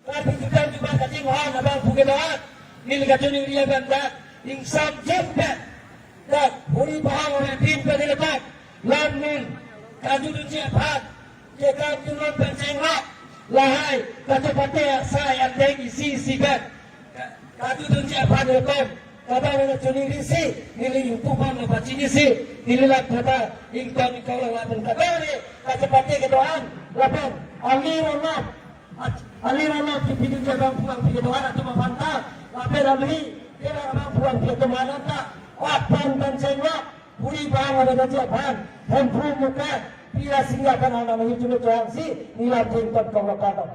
Karbi jutang jubat kachinghon abangphu kedo-an, neli kachiningri abang dak, ingsam jempet, dak, huri pahang ore pin pen neli dak, lam neli kajutdunji aphan, kekam tunlon pen chenglok, lahai, kachepate asai andeng isi isi pen, kajutdunji aphan rekom, kadang neli chiningri si, neli YouTube aphan pachinisi, neli lak kata, ington ingkong lang lapen kadang neli, kachepate kedo-an, lapen, ali ronok, ali ronok kipidun jadang pulang pike doan atum aphan ta, lapen ali kira abang pulang pike doan ta, aphan pen chenglok, huri pahang ore daji aphan, Hemphu Muka, pira singga aphan anam hijume chohang si, neli lak ington ingkong lang kata.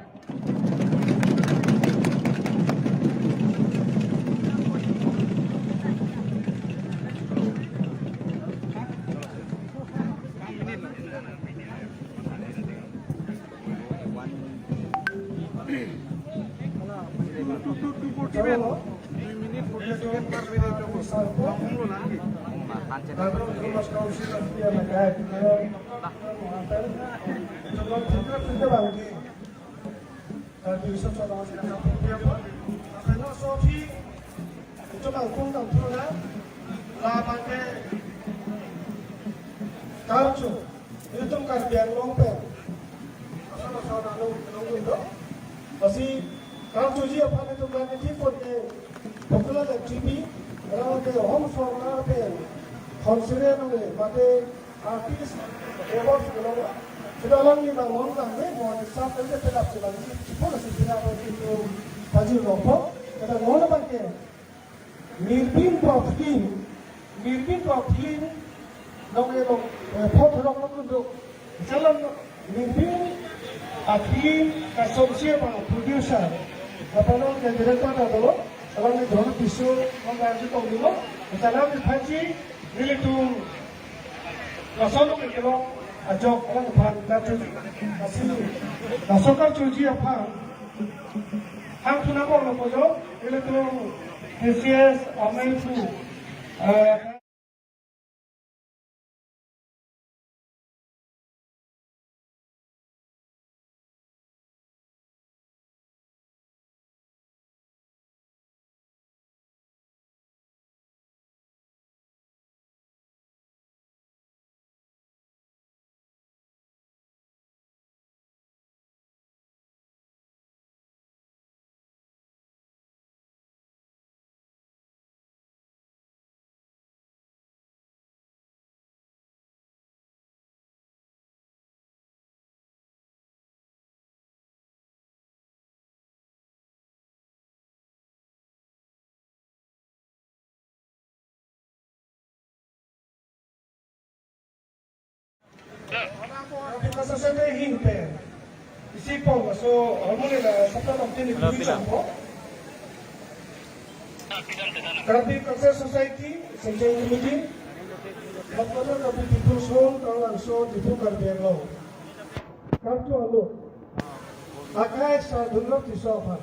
Karcho, itum Karbi Anglong pen. Asal asal nang nang nang do. Lasi karchoji aphan itum nang ithipon ke popular activity, orang ke home sorkar pen, home sire nang le, mate artist, awards ke nang. Sudah lang ni nang nang nang le, mau sab pen pelap pelap si, sipon si pelap itu pajir lompo. Kata nang nang ke. Mirbin pu film, Mirbin pu film, nong e nong, eh, phot rok nong do. Salam Mirbin a film kasomsi abang producer. Apa nong ke director ta do, salam ni Dhonu Tisso, nong arju tong dilo. Salam ni Phanji, nelitum lason nong kelong ajok alangphan karcho asi. Laso karchoji aphan hang tuna bong lo pojo, ilitum K C S amel pu, eh, Karbi Cultural Society ahin pen isi pon laso hormone la sapta tong tini pui chompo. Karbi Cultural Society, Central Committee, Karbi People's Home, Karlangso, Diphu, Karbi Anglong. Kartu alo. Akai sa dunlok tiso aphan.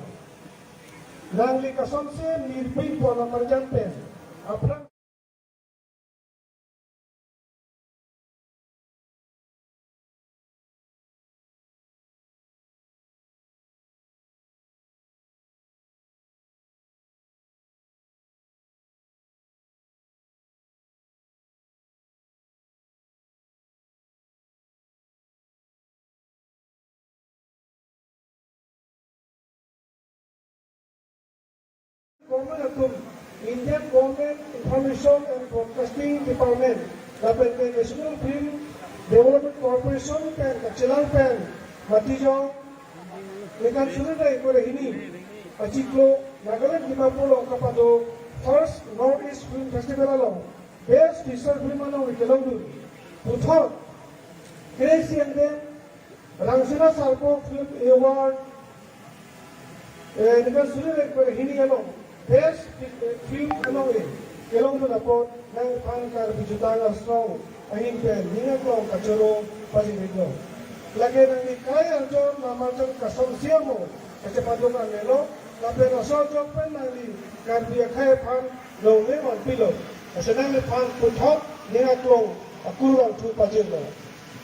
Nangli kasonse Mirbin pu amarjan pen. Aphrang Government atum, Indian Government Information and Broadcasting Department, lapen ke National Film Development Corporation pen kachelang pen, mati jong, ningkan suri dai kore hini, achiklo, Nagaland Dimapur along kapado, First North East Film Festival along, Best Feature Film along kelongdun, puthot, K C N D, Rangsina Sarpo Film Award, eh, ningkan suri dai kore hini along, Best Fi-, eh, Film along, eh, kelongdun apot, nangphan Karbi Jutang Asong ahin pen, ning aklong kachoro pajirlo. Lake nangli kai arjon amarjan kasonse amo, kachepaduk anelo, lapen laso ajok pen nangli Karbi akhei aphan longle manpilo. Lasi nangliphan puthot ning aklong akur vangthu pajirlo.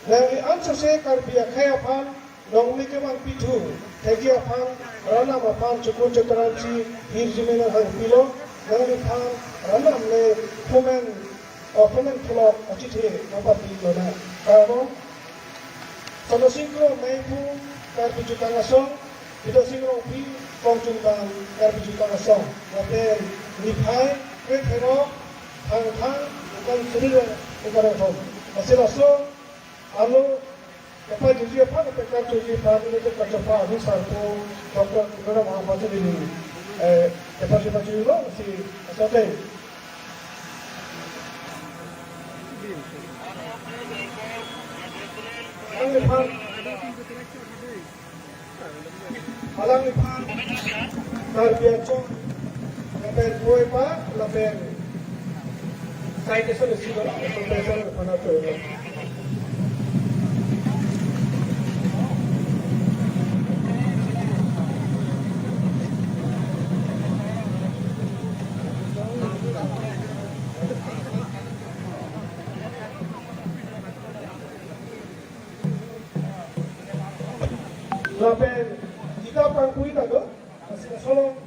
Nangli ansose Karbi akhei aphan nongmi kevang pithu, thekji aphan, ranam aphan, chukun chutran si, hirjume nanghangpilo, nangliphan, ranam le, phomen, o phomen pholok, achethe, nangpapilonang. Kardom, Solo Singkro, Meiphu, Karbi Jutang Asong, Bidya Sing Rongpi, Kongchungbang, Karbi Jutang Asong, lapen, niphai, kre thero, thang thang, bukan serila, bukan thom. Hasil asong, alo, kepajirji aphan, kepakar choji aphan, ini kepakar chopa, ini sarpo, Doctor Tuliram Ronghang aphan si neli, eh, kepakar chopa chojilo, si, asal deh. Alangliphan, alangliphan, Karbi Anglong, lapen Boipa, lapen, citation isi do, professor aphan ato. Lapen, kita pangkui ta do, masih solo,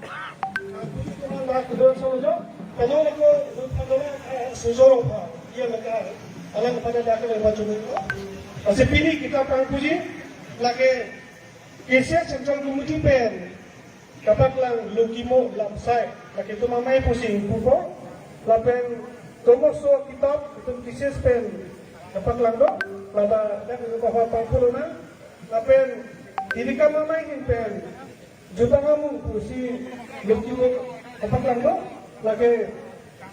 pangkui itu kan dak kedua solo jo, kalau lagi, kalau, eh, sujoro pa, iya lagi, alang pada dak kedua macam itu. Masih pini kita pangkui, lagi, K C S Central Committee pen, kapaklang Lukimo Lamsai, lake itum amei pusi ingpupo, lapen tomoso kitap itum K C S pen kapaklang do, lata dak itum bahwa pangpulona, lapen Tirikam Amei ahin pen, Jutang Amung pusi Lukimo kapaklang do, lake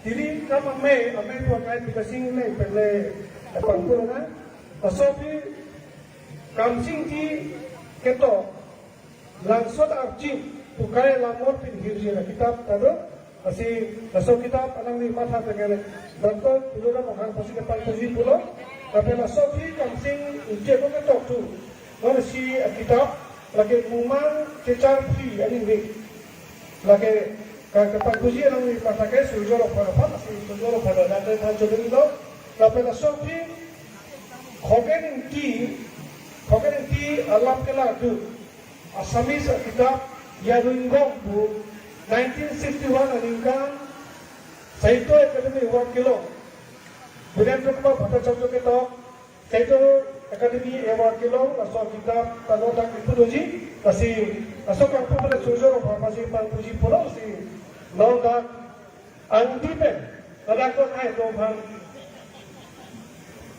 Tirikam Amei, amei pu akai Bidya Sing Engleng pen le pangpulona, laso aphi Kamsingti ketok, Langsot Archim, Pukai Lamor pen Hirjir akitap ta do, lasi laso kitap alangli matha pengen Doctor Tuliram Ronghang aphan si kepangpuji pulo, lapen laso aphi Kamsing Ingti ako ketok thu, non isi akitap, lake Mumang Chechar Phli aning ri. Lake ka kepangpuji alangli matha ke sujoro pha pha, lasi sujoro pha do, lake phan chodun do, lapen laso aphi Khogen Ingti, Khogen Ingti alam kelardu, Assamese akitap Yaruingong pu nineteen sixty-one aningkan Sahitya Akademi Award kelong. Birendra Kumar Bhattacharya ketok Sahitya Akademi Award kelong, laso akitap ta non dak ingpu doji, lasi laso kangpu pada sujoro pha pha si pangpuji pulo si non dak angdi pen, ladak ko hai do bang.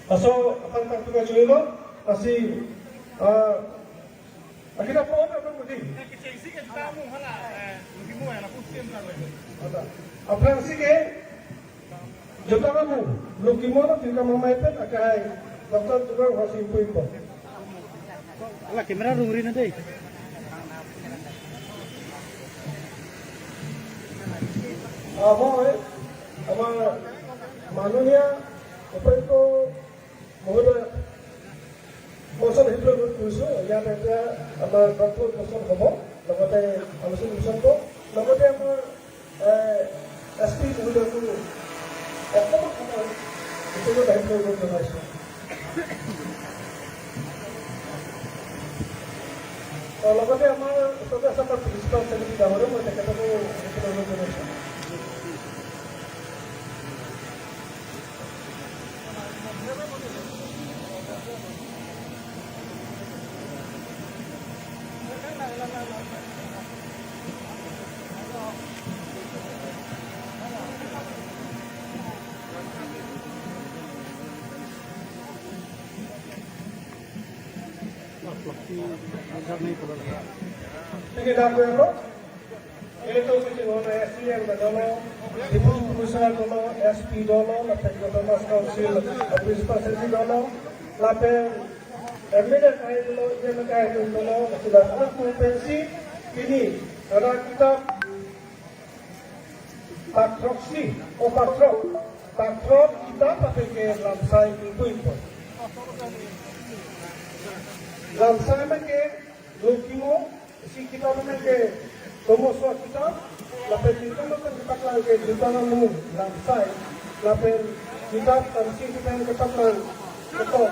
Laso aphan tang tuka chojilo, lasi, ah, akitap po na pun budi. Ada. Aphrangsi ke, Jutang Amung, Lukimo lo Tirikam Amei pen, akai, Doctor Tuliram Ronghang si ingpupo. Ala camera rungri na dei. আহ, মই আমাৰ মাননীয় উপায়ুক্ত মহোদয়, মই ওচৰত সেইটো অনুৰোধ কৰিছোঁ, ইয়াত এতিয়া আমাৰ গল্প উপস্থাপন হ'ব, লগতে আলোচনা বিচৰণ হ'ব, লগতে আমাৰ, এ, এছ পি মহোদয়কো অকণমান সময় তেখেতলৈ আহিবলৈ অনুৰোধ জনাইছোঁ। আৰু লগতে আমাৰ ওচৰতে আছে আমাৰ প্ৰিন্সিপাল ছেক্ৰেটাৰী ডাঙৰীয়া, মই তেখেতকো আহিবলৈ অনুৰোধ জনাইছোঁ। Sige, dako ako. Ito si Singona S D M dolo, Deputy Commissioner dolo, S P dolo, lapen Autonomous Council, Principal Secretary dolo, lapen M L A kai dolo, E M A kai dolo, lapen anak kompetensi ini, ada kita Patroksi, o patrok, patrok kita pakai ke Lamsai ingpu-ingpu. Lamsai make Lukimo, isi kita make tomoso kita, lapen kita makan kita lang ke Jutang Amung Lamsai, lapen kita tansi kita yang ketat lang ketok.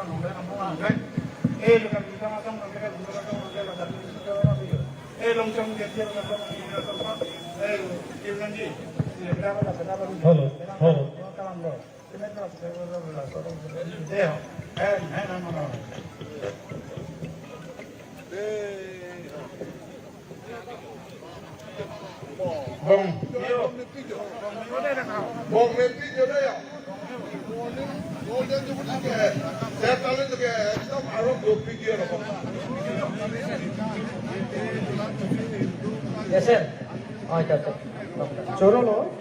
kan hong kan hong kan. Eh, kan kita masang kan kita guna kan kan kan kan. Eh, long term dia dia kan kan kan. Eh, dia kan dia. Hello, hello. Bong, yo. Bong, mepik yo, yo. Saya tahu itu ke, itu arok dua video lah, Bong. Yes, sir. Oh, itu, itu. Choro lo.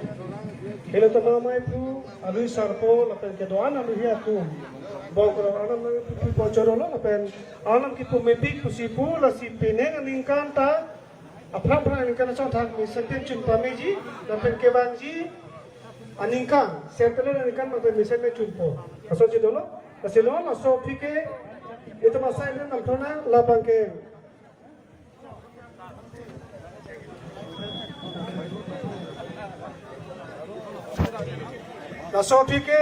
Helo tema mai pu alui sarpo lapen kedoan alui atum. Bong koro anam nang pu pu choro lo lapen anam kipu mepik pusi pu lasi penang aningkan ta aphrang aphrang aningkan asonthak mesen pen chun pameji lapen kevangji aningkan, circular aningkan lapen mesen pen chunpo. Aso chedolo, lasi lo, laso aphi ke, itum asai le namthona labang ke. Laso aphi ke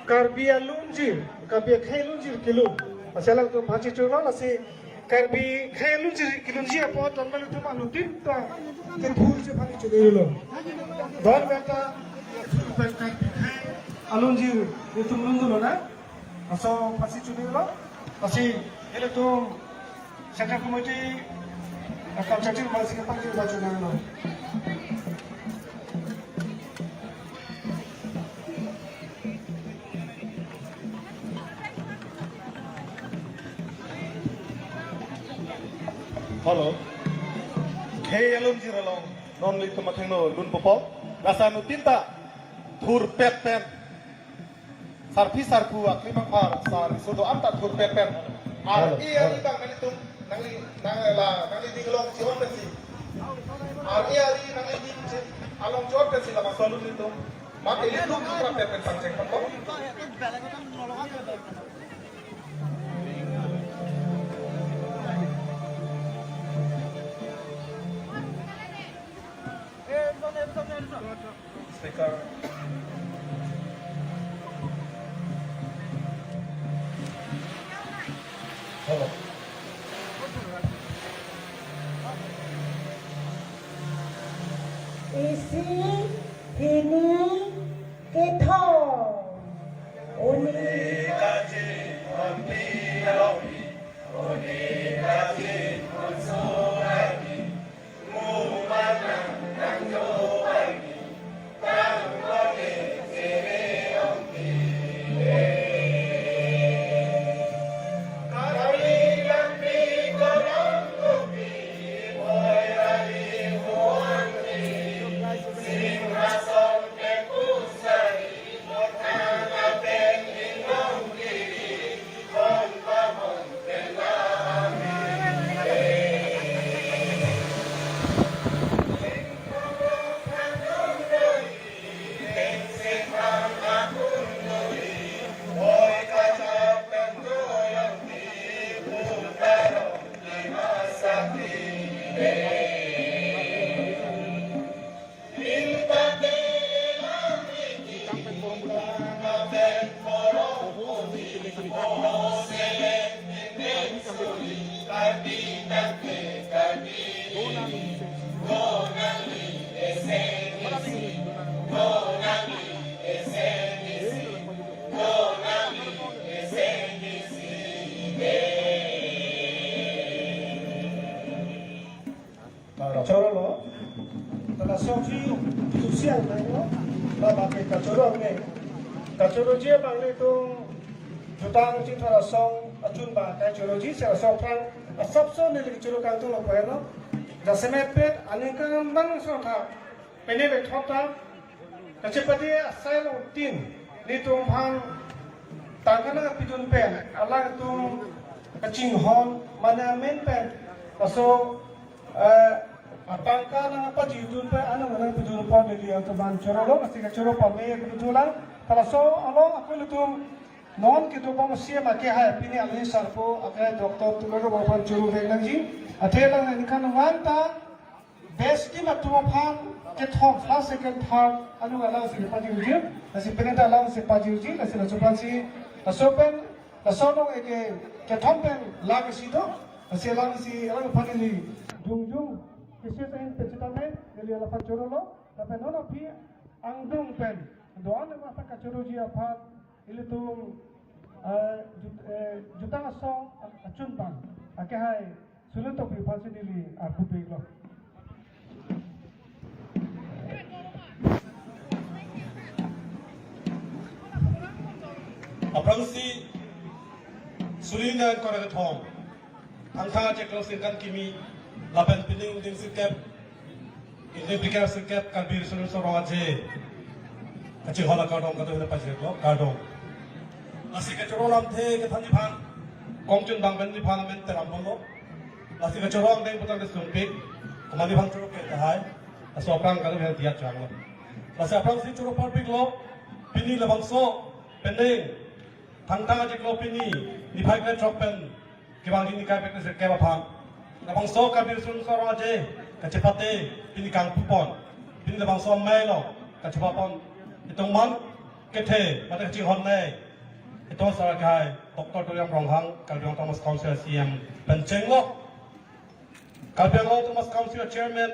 Karbi alunjir, Karbi akhei alunjir kelun. Lasi alangtum aphan chichurlo, lasi Karbi akhei alunjir kelunji apot donbang atum anuttin ta kethurji aphan churlo. Don beta Karbi akhei alunjir itum lun dolo na. Laso aphansi chunilo, lasi ilitum Central Committee, eh, Culture Team aphansi kepangji ba chunilo. Hello. Khei alunjir along non ilitum athengno dunpo po. Lasi anuttin ta thurpet pen sarpi sarpo akli mangphar sar riso do-an ta thurpet pen. Ar-e ari bang nanglitum, nangli, nang la, nangli ning along chi-on pensi. Ar-e ari nangli ning chi along chi-on pensi labangso alun ilitum. Mate ilitum thurpet pen pangcheng pangkok. Speaker. Hello. Isi, hini, kethom. Uni. Kachoro lo, ta laso aphi tusiang nanglo, labang ke kachoro angne. Kachoroji abang ilitum jutang chithar asong achun ba kachoroji, si asong aphrang asapso neli kachoro kangtung lo pu helo. Jasemet pet aningkan abang asonthak pene bethok ta kachepate asai alongtin nelitum aphan tangka nangpidun pen, alangtum kachinghon mane amen pen, laso, eh, atangka nangpajidun pen, anong nangpidun pen, neli alangtum aphan choro lo, lasi kachoro pame kebetulan, ta laso along ako ilitum non kedobom C M ake hai, pini alui sarpo ake Doctor Tuliram Ronghang aphan choro vek nangji, athe alang aningkan vang ta best team atum aphan kethom, first, second, third, anung alangsi pajirji, lasi penang ta alangsi pajirji, lasi laso aphansi, laso pen, laso along eke kethom pen lang isi do, lasi alangsi, alangphan neli jongjong, kisi sain pechitame, neli alaphan choro lo. Lapen non aphi angdeng pen do-an ema aphan kachoroji aphan ilitum, eh, jut-, eh, Jutang Asong achunbang akehai Sulun Tokbi aphansi neli arpu pilo. Aphrangsi suri ingkoi ra kethom, Thangthang achiklo sirkep kimi, lapen pining ding sirkep, ingdeng phlikep sirkep Karbi Riso Nimso Rong Aje kachinghon akardom kadokave pajirlo, kardom. Lasi kachoro lamthe kethanji aphan, kongchunbang penji aphan amen teram ponlo. Lasi kachoro angdeng putang kesumpik, komatne aphan choro ke tahai, laso aphrang kadokave diya changlo. Lasi aphrangsi choro parpiklo, pini labangso pining, Thangthang achiklo pini, niphai kre throk pen kevang hini kai pek sirkep aphan. Labangso Karbi Riso Nimso Rong Aje kachepate pini kangpu pon. Pini labangso amei along kachepa pon. Itum man kethe mate kachinghon nei, itum asar akehai Doctor Tuliram Ronghang, Karbi Anglong Autonomous Council C E M pen chenglo. Karbi Anglong Autonomous Council Chairman,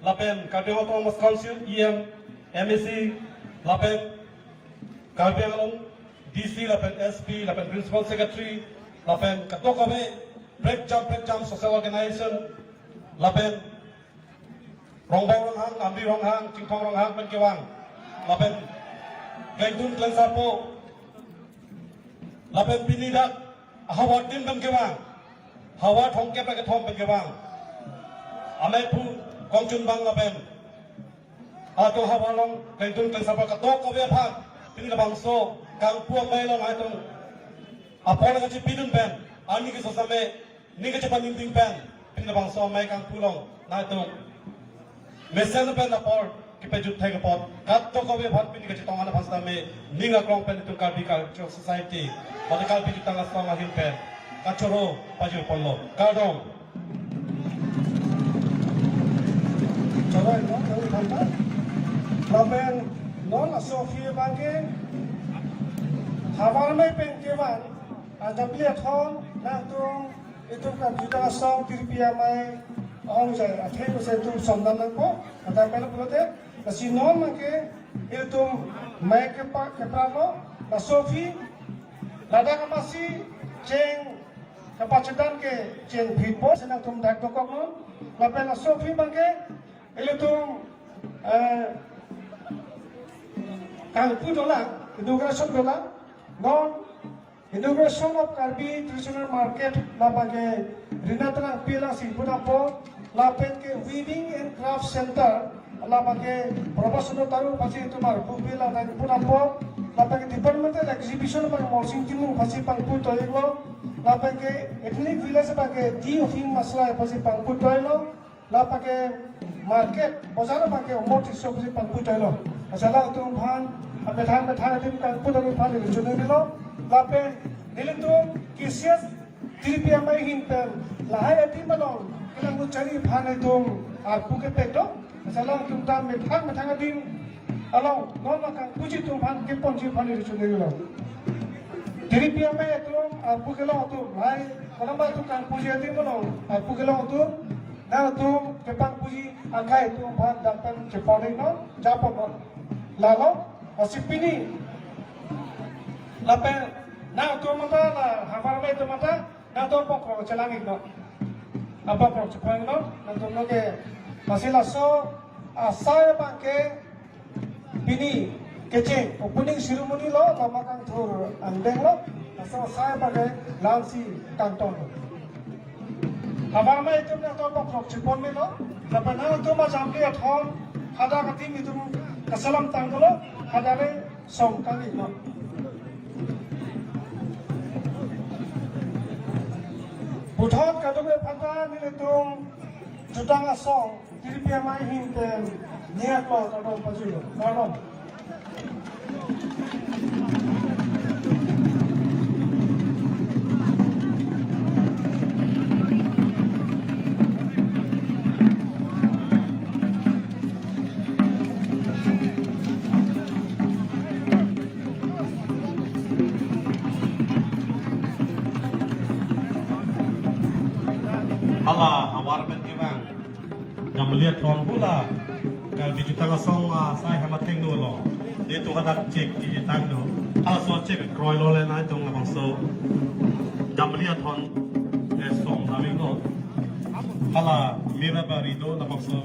lapen Karbi Anglong Autonomous Council E M, M A C, lapen Karbi Anglong D C, lapen S P, lapen Principal Secretary, lapen kadokave prekjam prekjam social organization, lapen Rongbong Ronghang, Amri Ronghang, Chingthong Ronghang pen kevang, lapen Klengdun Klengsarpo, lapen pini dak ahavar adim pen kevang, havar thomkep ra kethom pen kevang, amei aphu, kongchunbang lapen atum havar along Klengdun Klengsarpo kadokave aphan pini labangso kangpu amei along nangtum apor kachepidun pen, arni keso same ning kachepaningding pen, pini labangso amei kangpu along nangtum mesen pen apor kepajut thek apot kadokave aphan pini kachetong an aphan sitame ning aklong pen itum Karbi Cultural Society mate Karbi Jutang Asong ahin pen kachoro pajir ponlo, kardom. Choro non, non thanta. Lapen non laso aphi abangke havar amei pen kevang ajapli athon nangtum itum Karbi Jutang Asong tiripi amei ong jai athe kose itum somdan nangpo, ada pen pulote, lasi non abangke itum mei kepa-, kepralo, laso aphi ladak amatsi cheng kapachedan ke chengphitpo, si nangtum dak dokok non. Lapen laso aphi abangke ilitum, eh, kangpu dolang, inauguration dolang, non inauguration of Karbi Traditional Market, labangke Rina Terangpi alangsi pu dampo, lapen ke Weaving and Craft Center, labangke Prabhas Chandra Taro aphansi itum arpu pilo, ladak pu dampo, lapen ke Departmental Exhibition abang Morsing Timung aphansi pangpu toilo, lapen ke Ethnic Village abangke T. Ofing Maslai aphansi pangpu toilo, lapen ke market, bojar abangke Omor Tisso aphansi pangpu toilo. Lasi alangtum aphan, amethang methang adim kangpu dun aphan neli choningri lo. Lapen nelitum K C S tiripi amei ahin pen lahai adim along kelang nuchari aphan itum arpu kepek do. Lasi alangtum ta methang methang adim along non akangpuji atum aphan keponji aphan neli choningri lo. Tiripi amei atum arpu kelong atum, lahai konatma atum kangpuji adim along arpu kelong atum, nangtum kepangpuji angkai atum aphan dak pen chepon-ik non, japon non. Lalo, lasi pini, lapen nangtum mata la havar amei atum mata, nangtum bokrok chelang-ik non. Abokrok chepon-ik non, nangtum non ke, lasi laso asai abangke pini kecheng opening ceremony lo, lama kangthur angdeng lo, laso asai abangke la-ansi kangtong lo. Havar amei atum nangtum bokrok chepon melo, lapen nangtum ajapli athon hadak adim itum kaselam tanglo, hadak le song kali lo. Puthot kadokave aphanta nelitum Jutang Asong tiripi amei ahin pen niak lo, kardom pajirlo, kardom. Hala havar pen kevang, namliat ron hula, kal Kejutang asong asai hem athengno lo. Netum hadak chek kejutang do. Halaso chek kroilo le nangtum labangso Damli athon, eh, song damlo. Hala Mirabari do labangso.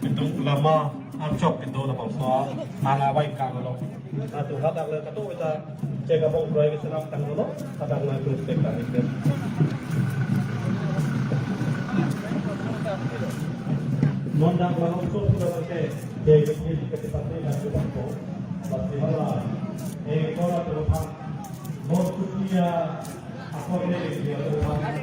Netum lama archok do labangso. Hala vai kang lo. Latum hadak le katu kita chek abong kroi kesenam tanglo. Hadak nangtum chek tang ikut. Non dak langsung sudah pakai. Jadi kita kita pasti dah kita tahu. Pasti malah. Eh, kalau tu kan. Non kutia. Apa ini dia tu kan?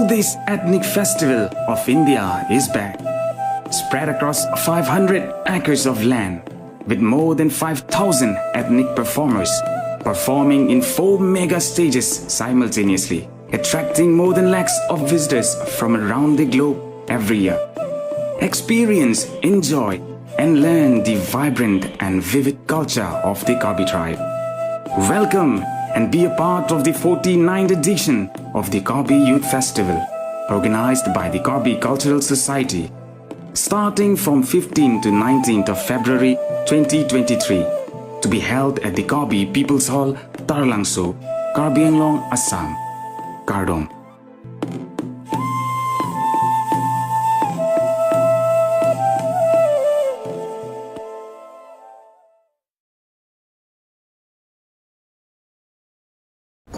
This ethnic festival of India is back. Spread across five hundred acres of land, with more than five thousand ethnic performers performing in four mega stages simultaneously, attracting more than lakhs of visitors from around the globe every year. Experience, enjoy, and learn the vibrant and vivid culture of the Karbi tribe. Welcome and be a part of the forty-ninth edition of the Karbi Youth Festival, organized by the Karbi Cultural Society, starting from fifteenth to nineteenth of February twenty twenty-three, to be held at the Karbi People's Hall, Taralangso, Karbi Anglong, Assam. Kardom.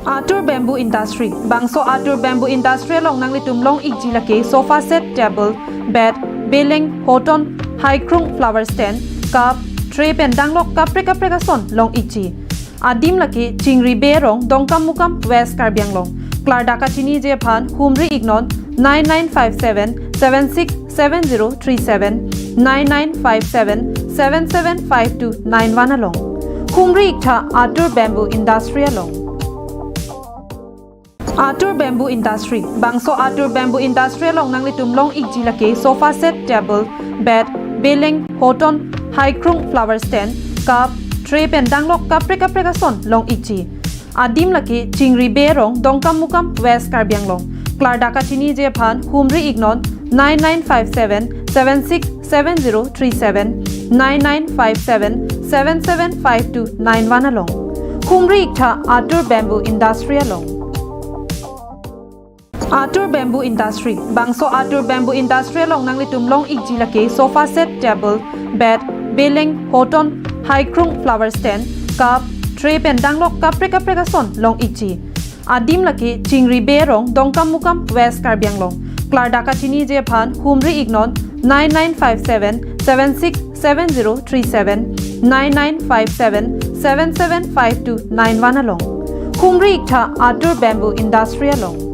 Atur Bamboo Industry. Bangso Atur Bamboo Industry along nanglitum long-ikji lake sofa set, table, bed, beleng, hoton, haikrung, flower stand, cup, tray pen danglok kaprek kaprek ason long-ikji. Adim lake Chingri Bey Arong, Dongkamukam, West Karbi Anglong. Klardak kachiniji aphan humri-iknon nine nine five seven seven six seven zero three seven, nine nine five seven seven seven five two nine one along. Humri-iktha Atur Bamboo Industry along. Atur Bamboo Industry. Bangso Atur Bamboo Industry along nanglitum long-ikji lake sofa set, table, bed, beleng, hoton, haikrung, flower stand, cup, tray pen danglok kaprek kaprek ason long-ikji. Adim lake Chingri Bey Arong, Dongkamukam, West Karbi Anglong. Klardak kachiniji aphan humri-iknon nine nine five seven seven six seven zero three seven, nine nine five seven seven seven five two nine one along. Humri-iktha Atur Bamboo Industry along. Atur Bamboo Industry. Bangso Atur Bamboo Industry along nanglitum long-ikji lake sofa set, table, bed, beleng, hoton, haikrung, flower stand, cup, tray pen danglok kaprek kaprek ason long-ikji. Adim lake Chingri Bey Arong, Dongkamukam, West Karbi Anglong. Klardak kachiniji aphan humri-iknon nine nine five seven seven six seven zero three seven, nine nine five seven seven seven five two nine one along. Humri-iktha Atur Bamboo Industry along.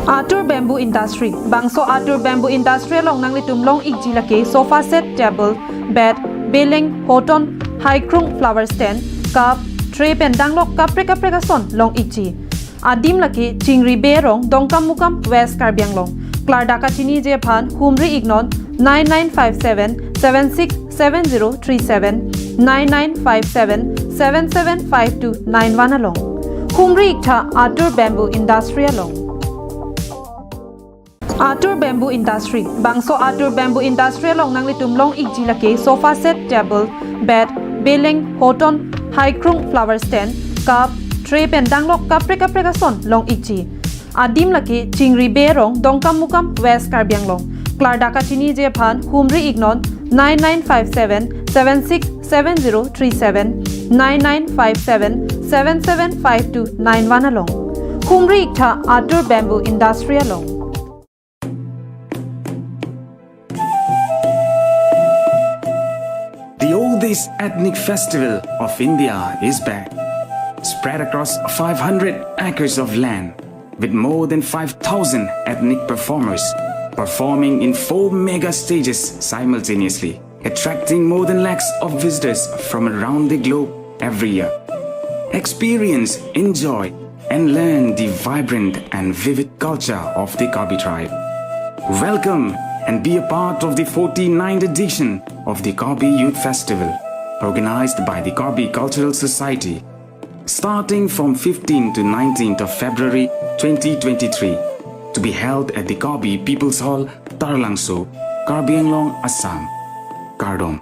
Atur Bamboo Industry. Bangso Atur Bamboo Industry along nanglitum long-ikji lake sofa set, table, bed, beleng, hoton, haikrung, flower stand, cup, tray pen danglok kaprek kaprek ason long-ikji. Adim lake Chingri Bey Arong, Dongkamukam, West Karbi Anglong. Klardak kachiniji aphan humri-iknon nine nine five seven seven six seven zero three seven, nine nine five seven seven seven five two nine one along. Humri-iktha Atur Bamboo Industry along. Atur Bamboo Industry. Bangso Atur Bamboo Industry along nanglitum long-ikji lake sofa set, table, bed, beleng, hoton, haikrung, flower stand, cup, tray pen danglok kaprek kaprek ason long-ikji. Adim lake Chingri Bey Arong, Dongkamukam, West Karbi Anglong. Klardak kachiniji aphan humri-iknon nine nine five seven seven six seven zero three seven, nine nine five seven seven seven five two nine one along. Humri-iktha Atur Bamboo Industry along. The oldest ethnic festival of India is back, spread across five hundred acres of land, with more than five thousand ethnic performers performing in four mega stages simultaneously, attracting more than lakhs of visitors from around the globe every year. Experience, enjoy, and learn the vibrant and vivid culture of the Karbi tribe. Welcome and be a part of the forty-ninth edition of the Karbi Youth Festival, organized by the Karbi Cultural Society, starting from fifteenth to nineteenth of February twenty twenty-three, to be held at the Karbi People's Hall, Taralangso, Karbi Anglong, Assam. Kardom.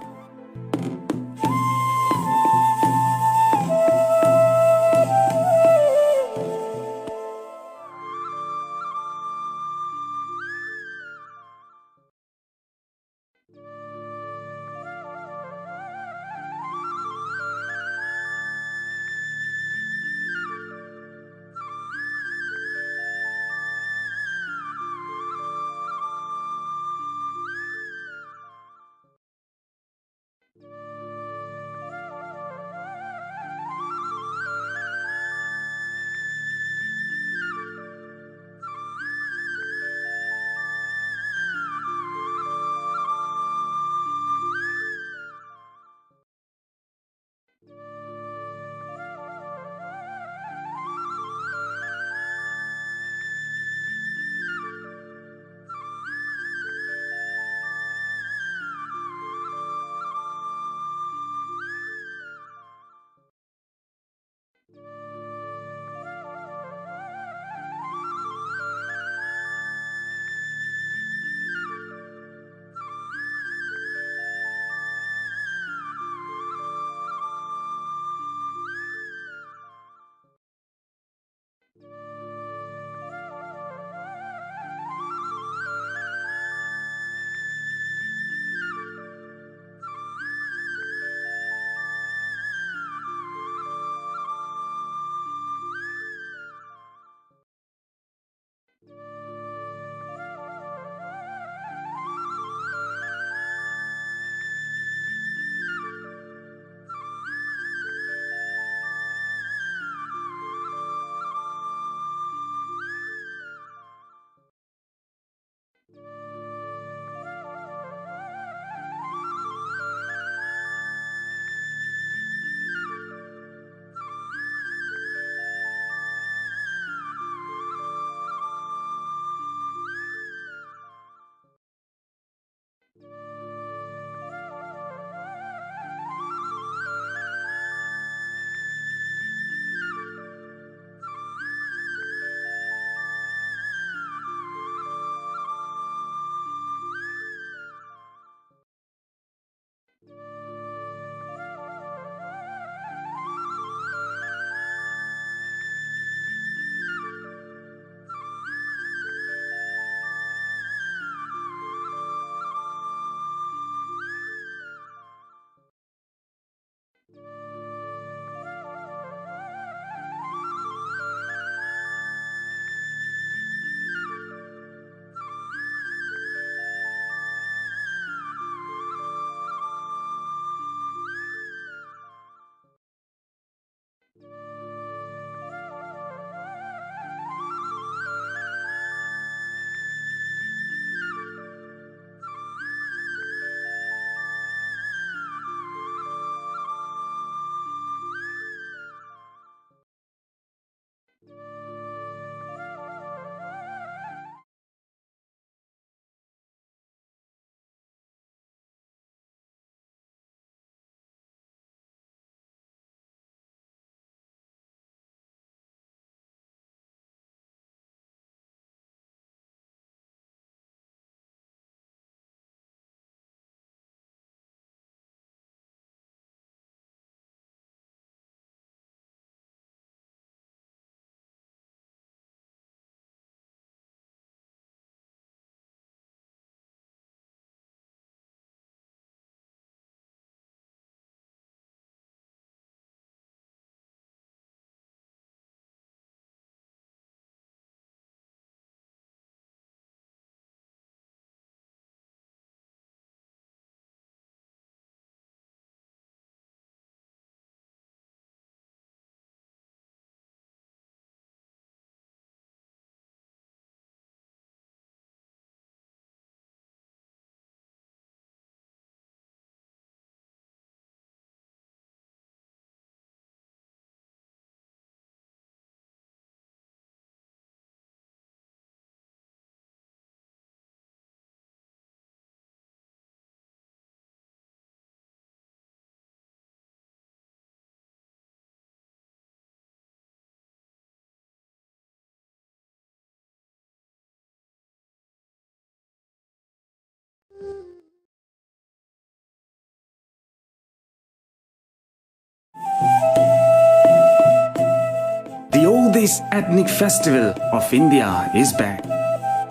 This ethnic festival of India is back.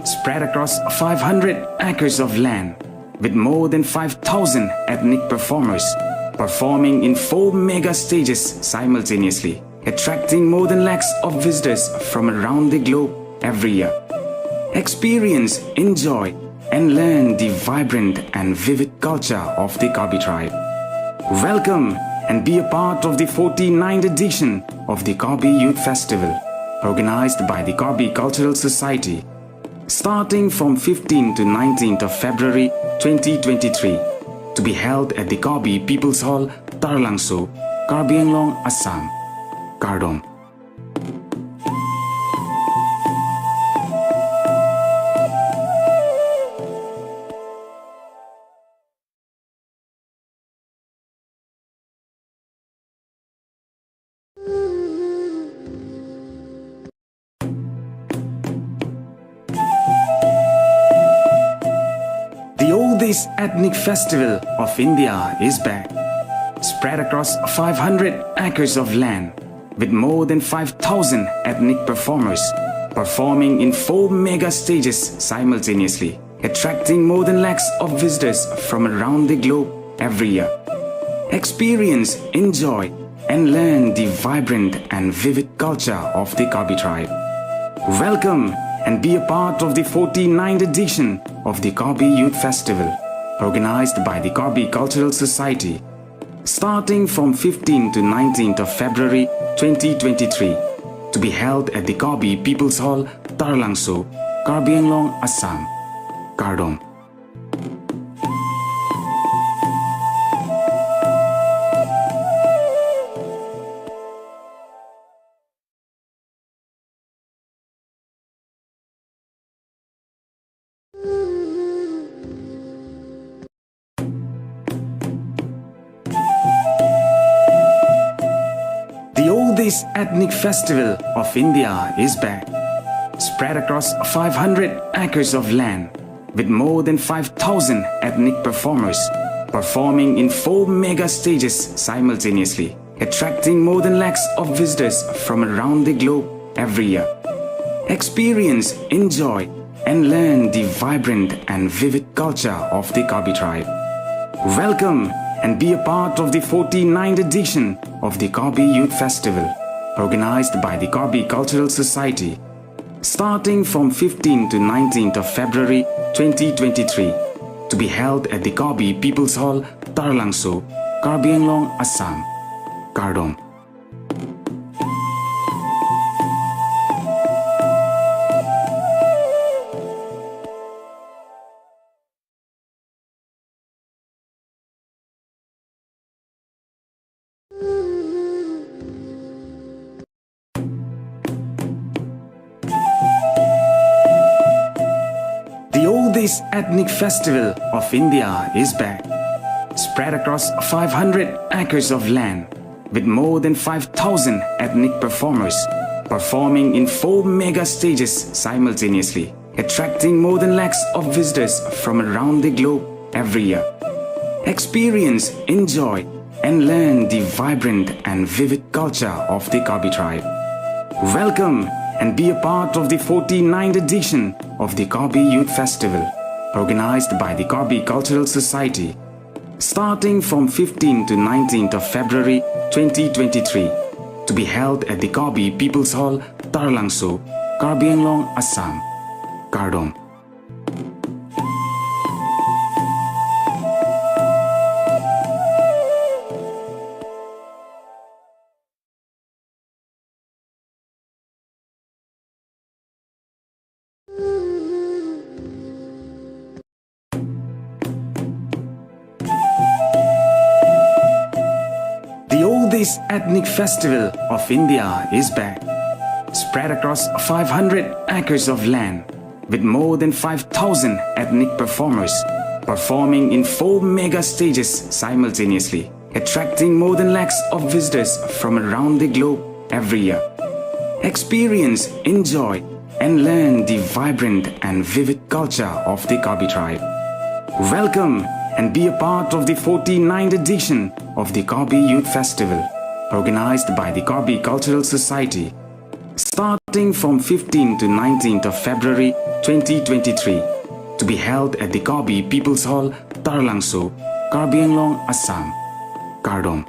Spread across five hundred acres of land, with more than five thousand ethnic performers performing in four mega stages simultaneously, attracting more than lakhs of visitors from around the globe every year. Experience, enjoy, and learn the vibrant and vivid culture of the Karbi tribe. Welcome and be a part of the forty-ninth edition of the Karbi Youth Festival, organized by the Karbi Cultural Society, starting from fifteenth to nineteenth of February twenty twenty-three, to be held at the Karbi People's Hall, Taralangso, Karbi Anglong, Assam. Kardom. The oldest ethnic festival of India is back. Spread across five hundred acres of land, with more than five thousand ethnic performers performing in four mega stages simultaneously, attracting more than lakhs of visitors from around the globe every year. Experience, enjoy, and learn the vibrant and vivid culture of the Karbi tribe. Welcome and be a part of the forty-ninth edition of the Karbi Youth Festival, organized by the Karbi Cultural Society, starting from fifteenth to nineteenth of February twenty twenty-three, to be held at the Karbi People's Hall, Taralangso, Karbi Anglong, Assam. Kardom. The oldest ethnic festival of India is back. Spread across five hundred acres of land, with more than five thousand ethnic performers performing in four mega stages simultaneously, attracting more than lakhs of visitors from around the globe every year. Experience, enjoy, and learn the vibrant and vivid culture of the Karbi tribe. Welcome and be a part of the forty-ninth edition of the Karbi Youth Festival, organized by the Karbi Cultural Society, starting from fifteenth to nineteenth of February twenty twenty-three, to be held at the Karbi People's Hall, Taralangso, Karbi Anglong, Assam. Kardom. The oldest ethnic festival of India is back. Spread across five hundred acres of land, with more than five thousand ethnic performers performing in four mega stages simultaneously, attracting more than lakhs of visitors from around the globe every year. Experience, enjoy, and learn the vibrant and vivid culture of the Karbi tribe. Welcome and be a part of the forty-ninth edition of the Karbi Youth Festival, organized by the Karbi Cultural Society, starting from fifteenth to nineteenth of February twenty twenty-three, to be held at the Karbi People's Hall, Taralangso, Karbi Anglong, Assam. Kardom. The oldest ethnic festival of India is back. Spread across five hundred acres of land, with more than five thousand ethnic performers performing in four mega stages simultaneously, attracting more than lakhs of visitors from around the globe every year. Experience, enjoy, and learn the vibrant and vivid culture of the Karbi tribe. Welcome and be a part of the forty-ninth edition of the Karbi Youth Festival, organized by the Karbi Cultural Society, starting from fifteenth to nineteenth of February twenty twenty-three, to be held at the Karbi People's Hall, Taralangso, Karbi Anglong, Assam. Kardom.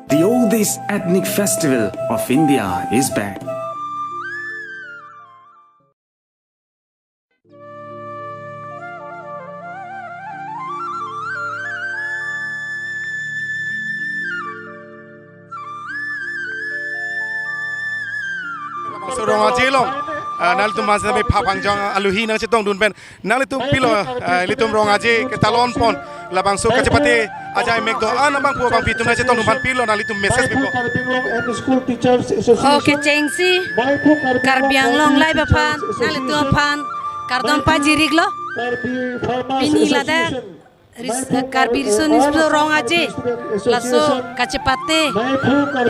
The oldest ethnic festival of India is back. So Rong Aje along, ah, nanglitum aphan sitame phaphangjang aluhi nangchetongdun pen, nanglitum pilo, ah, ilitum Rong Aje ketalon pon, labangso kachepate ajaimek do-an abang pu abang pitum nangchetongdun pen pilo nanglitum message pipo. School Teachers Association. Okay, chengsi Karbi Anglong Live aphan, nanglitum aphan kardom pajiriklo. Pini ladak Ris-, eh, Karbi Riso Nimso Rong Aje laso kachepate,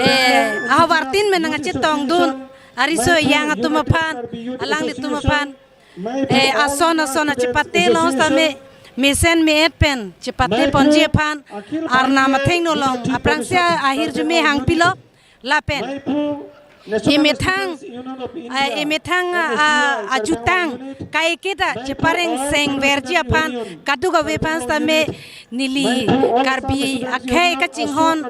eh, ahavartin pen nangchetongdun ariso ejang atum aphan, alanglitum aphan, eh, ason ason achepate along sitame mesen me-et pen chepate ponji aphan Arnam athengno along aphrangsi ahirjume hangpilo. Lapen emethang, ah, emethang, ah, ah, ajutang kaiketa chepareng sengverji aphan kadokave aphan sitame neli Karbi akhei kachinghon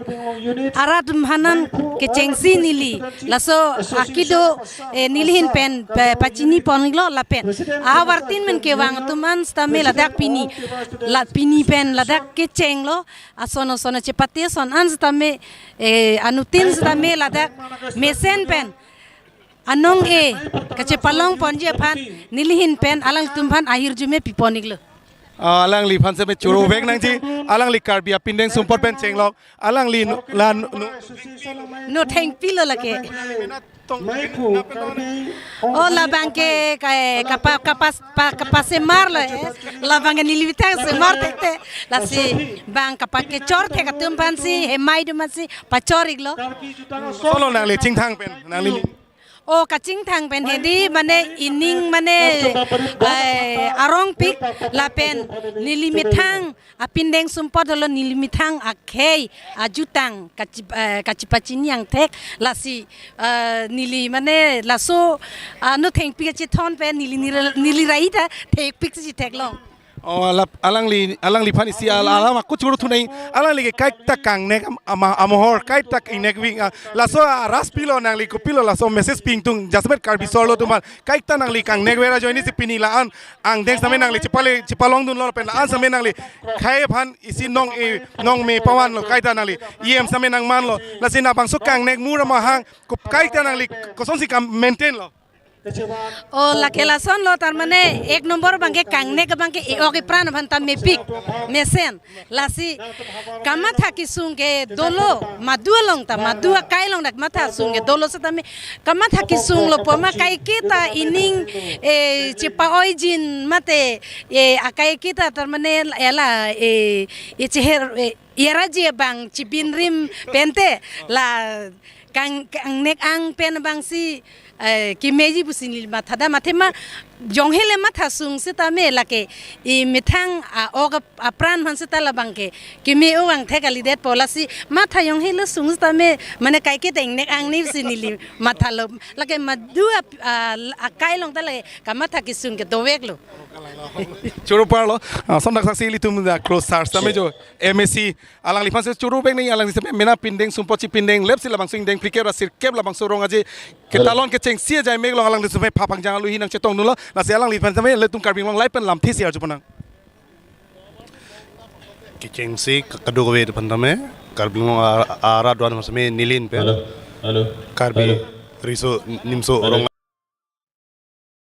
arat atum aphan kechengsi neli laso akido, eh, nelihin pen pa-, pachini ponlo lapen ahavartin pen kevang atum aphan sitame ladak pini, la pini pen ladak kechenglo. Ason ason achepate ason an sitame, eh, anuttin sitame ladak mesen pen anong-e kachepalong ponji aphan nelihin pen alangtum aphan ahirjume piponiklo. Ah, alangliphan sitame choro vek nangji, alangli Karbi apindeng sumpot pen chenglok, alangli no, la no, no, no thengpilo lake. O labang ke, ke kapa-, kapas-, pa-, kapasemar lo, eh. Labang ke neli methang semar tekte. Lasi bang kapakechor thek atum aphansi, hemai atum aphansi pachor-iklo. Solo nangli chingthang pen, nangli. O kachingthang pen hedi mane ining mane, eh, arongpik lapen neli methang apindeng sumpot lo neli methang akhei ajutang kachi-, eh, kachipachini angthek lasi, eh, neli mane laso, ah, no thengpi kachethon pen neli nira-, neli rai ta thekpik si theklong. Oh, alap, alangli, alangliphan isi al-, alam ako choro thunai, alangli ke kaita kangnek am-, ama-, amohor, kaita ingnek ving, ah, laso, ah, ras pilo nangli kopilo laso message pi ingtung jasemet Karbi solo atum aphan, kaita nangli kangnek vera ajoine si pini la-an angdeng sitame nangli chepale, chepalongdunlo pen la-an sitame nangli khei aphan isi nong-e, nong me pavanlo, kaita nangli E M sitame nangmanlo. Lasi nabangso kangnek mur amahang ko kaita nangli kosonsi kam maintain lo. O lake lasonlo, tar mane ek nombor abang ke kangnek abang ke e-ok epran aphan ta mepik mesen. Lasi kamatha kesung ke dolo, madu along ta, madu akai along dak matha sung ke dolo sitame kamatha kesunglo pu ma kaiketa ining, eh, chepa-oijin mate, eh, akai kita tar mane ela, eh, eh, cheher, eh, eraji abang chibinrim pente la kang, kangnek ang pen abangsi, eh, kemeji pusi neli mathadam athema jonghe le matha sung sitame lake emethang a-ok ap-, apran aphan sita labang ke keme-o angthek kalidetpo, lasi matha jonghe le sung sitame mane kaiketa ingnek ang ni pusi neli mathalo, lake madu ap-, a-, akai along ta lake kamatha kesung ke doveklo. Choro parlo, ah, sondak saksi ilitum da close sar sitame jo M A C alangliphan si choro vek nangji, alangli sitame mena pindeng sumpot si pindeng lep si labangso ingdeng phlikep ra sirkep labangso Rong Aje ketalon kechengsi ajaimek along alangli sitame phaphangjang aluhi nangchetongdunlo. Lasi alangliphan sitame ilitum Karbi Anglong Live pen lamthe si arjuponang. Kechengsi ka-, kadokave aphan tame Karbi Anglong a-, arat do-an sitame nelin pen. Halo, halo. Karbi, halo. Riso Nimso, halo.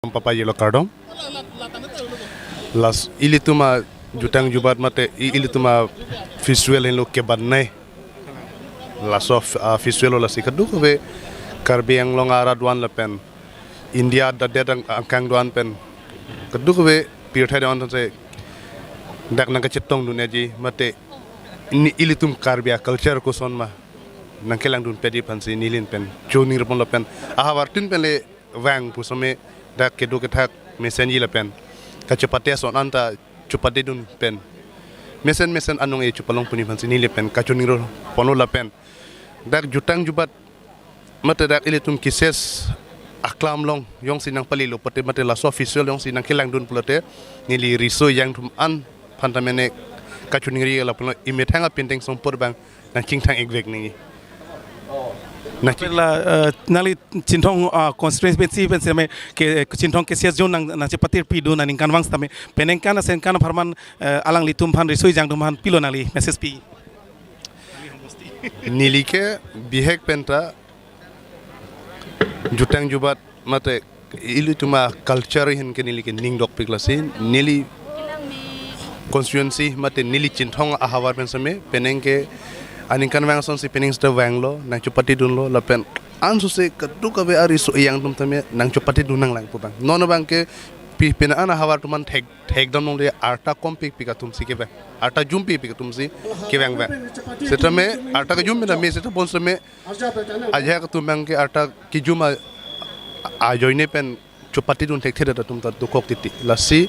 Rong pajirlo kardom. Lasi ilitum ajutang jubat mate i-, ilitum afestival henlo kebanai. Laso f-, afestival lasi kadokave Karbi Anglong arat do-an lapen India adet ang-, angkang do-an pen kadokave pirthe do-an si dak nangkachetongdunji mate Ni ilitum Karbi a-culture koson ma nangkelangdun pedi aphansi neli pen choningri pon lapen ahavar tin pen le vang pu same dak kedo kethak mesenji lapen kachepate ason anta chepatedun pen mesen mesen anong e chepalong puni aphansi neli pen kachoningri ponlo lapen dak jutang jubat mate dak ilitum cases aklam along jongsi nangpalilo pute mate laso official jongsi nangkelangdun pulote neli riso ejang atum an aphan ta mene kachoningri lapulo imethang apinteng sompur abang nangchingthang-ikvek nangji. Nangching- La, eh, nangli Chinthong, ah, constituency pen seme ke, eh, Chinthong cases jong nang, nangchepatepidun aningkanvang sitame peningkan asenkan apharman, eh, alanglitum aphan riso ejang atum aphan pilo nangli message pi? Neli ke bihek pen ta jutang jubat mate ilitum a-culture ahin ke neli ke ning dokpik lasi neli constituency mate neli Chinthong ahavar pen seme peneng ke aningkanvang asonsi peneng seta vanglo nangchepatedunlo lapen ansose kadokave ariso ejang atum tame nangchepatedun nanglang pu abang. Non abang ke pi pina an ahavar atum an thek thekdam longle arta kom pikpik atumsi kevang. Arta jum pikpik atumsi kevang vang. Setame arta kejum pina me seta bonseme ajahak atum abang ke arta kejum a, ajoine pen chepatedun thekthe atum ta dokok titi. Lasi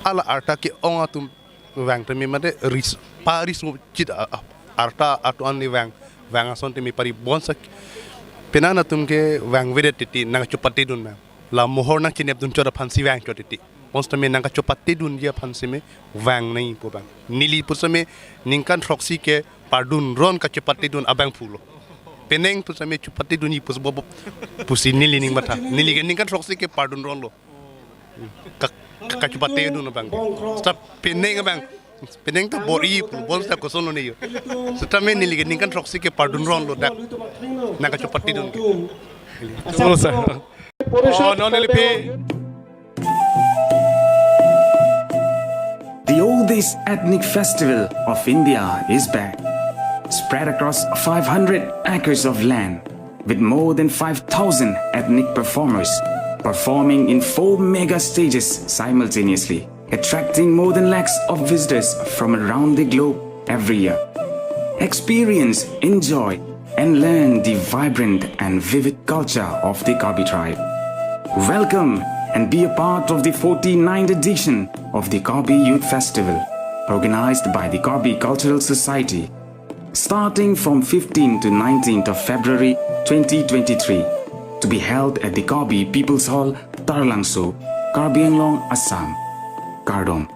ala arta ke-ong atum vang tame mate ris, pariso chit a, a, arta atum an ni vang, vang ason tame pari bonsa penang atum ke vangvedet titi nangchepatedun abang. La mohor nangchinepdun chot aphansi vang chot titi. Bonsitame nangkachepatedunji aphansi me vang nangji pu abang. Neli pusitame ningkan throksi ke pardun ron kachepatedun abang pulo. Peneng pusitame chepatedunji pusi bobo pusi neli ning matha. Neli ke ningkan throksi ke pardun ronlo. Ka, ka, kachepatedun abang. Seta peneng abang. Peneng ta bor-i pulo, bonta koson lo nejo. Setame neli ke ningkan throksi ke pardun ronlo dak nangkachepatedun ke. Cholo sa. Oh, non neli pi. The oldest ethnic festival of India is back, spread across five hundred acres of land, with more than five thousand ethnic performers performing in four mega stages simultaneously, attracting more than lakhs of visitors from around the globe every year. Experience, enjoy, and learn the vibrant and vivid culture of the Karbi tribe. Welcome and be a part of the forty-ninth edition of the Karbi Youth Festival, organized by the Karbi Cultural Society, starting from fifteenth to nineteenth of February twenty twenty-three, to be held at the Karbi People's Hall, Taralangso, Karbi Anglong, Assam. Kardom.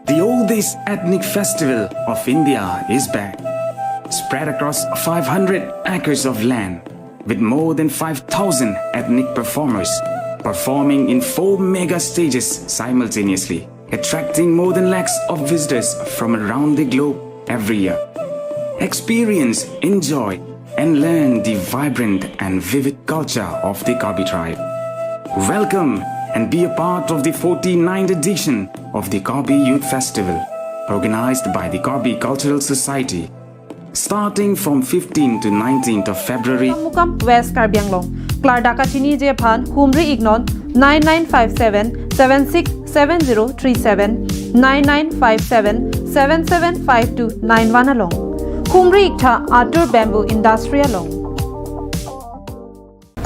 The oldest ethnic festival of India is back, spread across five hundred acres of land, with more than five thousand ethnic performers performing in four mega stages simultaneously, attracting more than lakhs of visitors from around the globe every year. Experience, enjoy, and learn the vibrant and vivid culture of the Karbi tribe. Welcome and be a part of the forty-ninth edition of the Karbi Youth Festival, organized by the Karbi Cultural Society. Starting from fifteenth to nineteenth of February. Mukam West Karbi Anglong. Klardak kachiniji aphan humri-iknon nine nine five seven seven six seven zero three seven, nine nine five seven seven seven five two nine one along. Humri-iktha Atur Bamboo Industry along.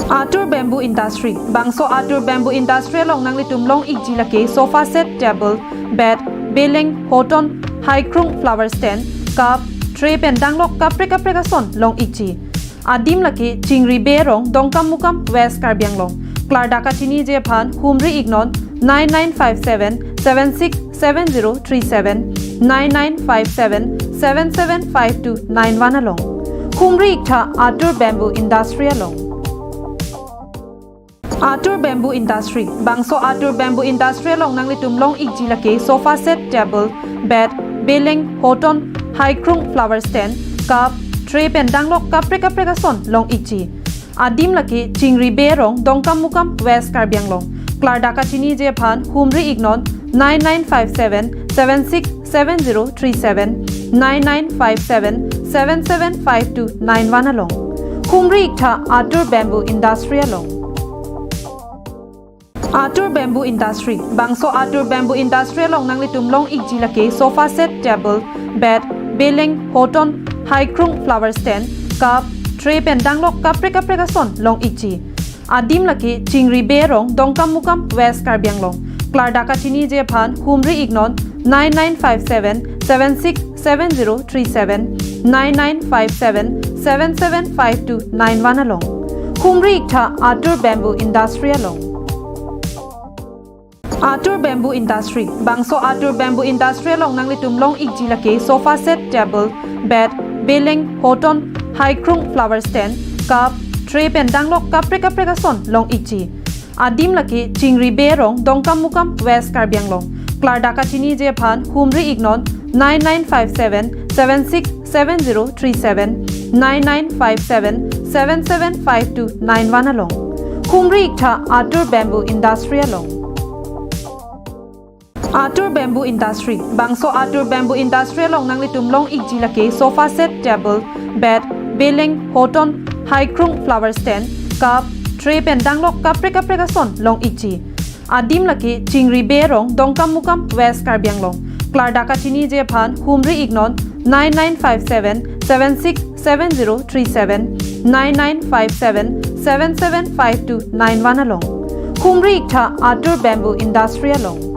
Atur Bamboo Industry. Bangso Atur Bamboo Industry along nanglitum long-ikji lake sofa set, table, bed, beleng, hoton, haikrung, flower stand, cup, tray pen danglok kaprek kaprek ason long-ikji. Adim lake Chingri Bey arong, Dongkamukam, West Karbi Anglong. Klardak kachiniji aphan humri-iknon nine nine five seven seven six seven zero three seven, nine nine five seven seven seven five two nine one along. Humri-iktha Atur Bamboo Industry along. Atur Bamboo Industry. Bangso Atur Bamboo Industry along nanglitum long-ikji lake sofa set, table, bed, beleng, hoton, haikrung, flower stand, cup, tray pen danglok kaprek kaprek ason long-ikji. Adim lake Chingri Bey arong, Dongkamukam, West Karbi Anglong. Klardak kachiniji aphan humri iknon nine nine five seven seven six seven zero three seven, nine nine five seven seven seven five two nine one along. Humri iktha Atur Bamboo Industry along. Atur Bamboo Industry. Bangso Atur Bamboo Industry along nanglitum long-ikji lake sofa set, table, bed, beleng, hoton, haikrung, flower stand, cup, tray pen danglok kaprek kaprek ason long-ikji. Adim lake Chingri Bey arong, Dongkamukam, West Karbi Anglong. Klardak kachiniji aphan humri iknon nine nine five seven seven six seven zero three seven, nine nine five seven seven seven five two nine one along. Humri iktha Atur Bamboo Industry along. Atur Bamboo Industry. Bangso Atur Bamboo Industry along nanglitum long-ikji lake sofa set, table, bed, beleng, hoton, haikrung, flower stand, cup, tray pen danglok kaprek kaprek ason long-ikji. Adim lake Chingri Bey arong, Dongkamukam, West Karbi Anglong. Klardak kachiniji aphan humri iknon nine nine five seven seven six seven zero three seven, nine nine five seven seven seven five two nine one along. Humri iktha Atur Bamboo Industry along. Atur Bamboo Industry. Bangso Atur Bamboo Industry along nanglitum long-ikji lake sofa set, table, bed, beleng, hoton, haikrung, flower stand, cup, tray pen danglok kaprek kaprek ason long-ikji. Adim lake Chingri Bey arong, Dongkamukam, West Karbi Anglong. Klardak kachiniji aphan humri iknon nine nine five seven seven six seven zero three seven, nine nine five seven seven seven five two nine one along. Humri iktha Atur Bamboo Industry along.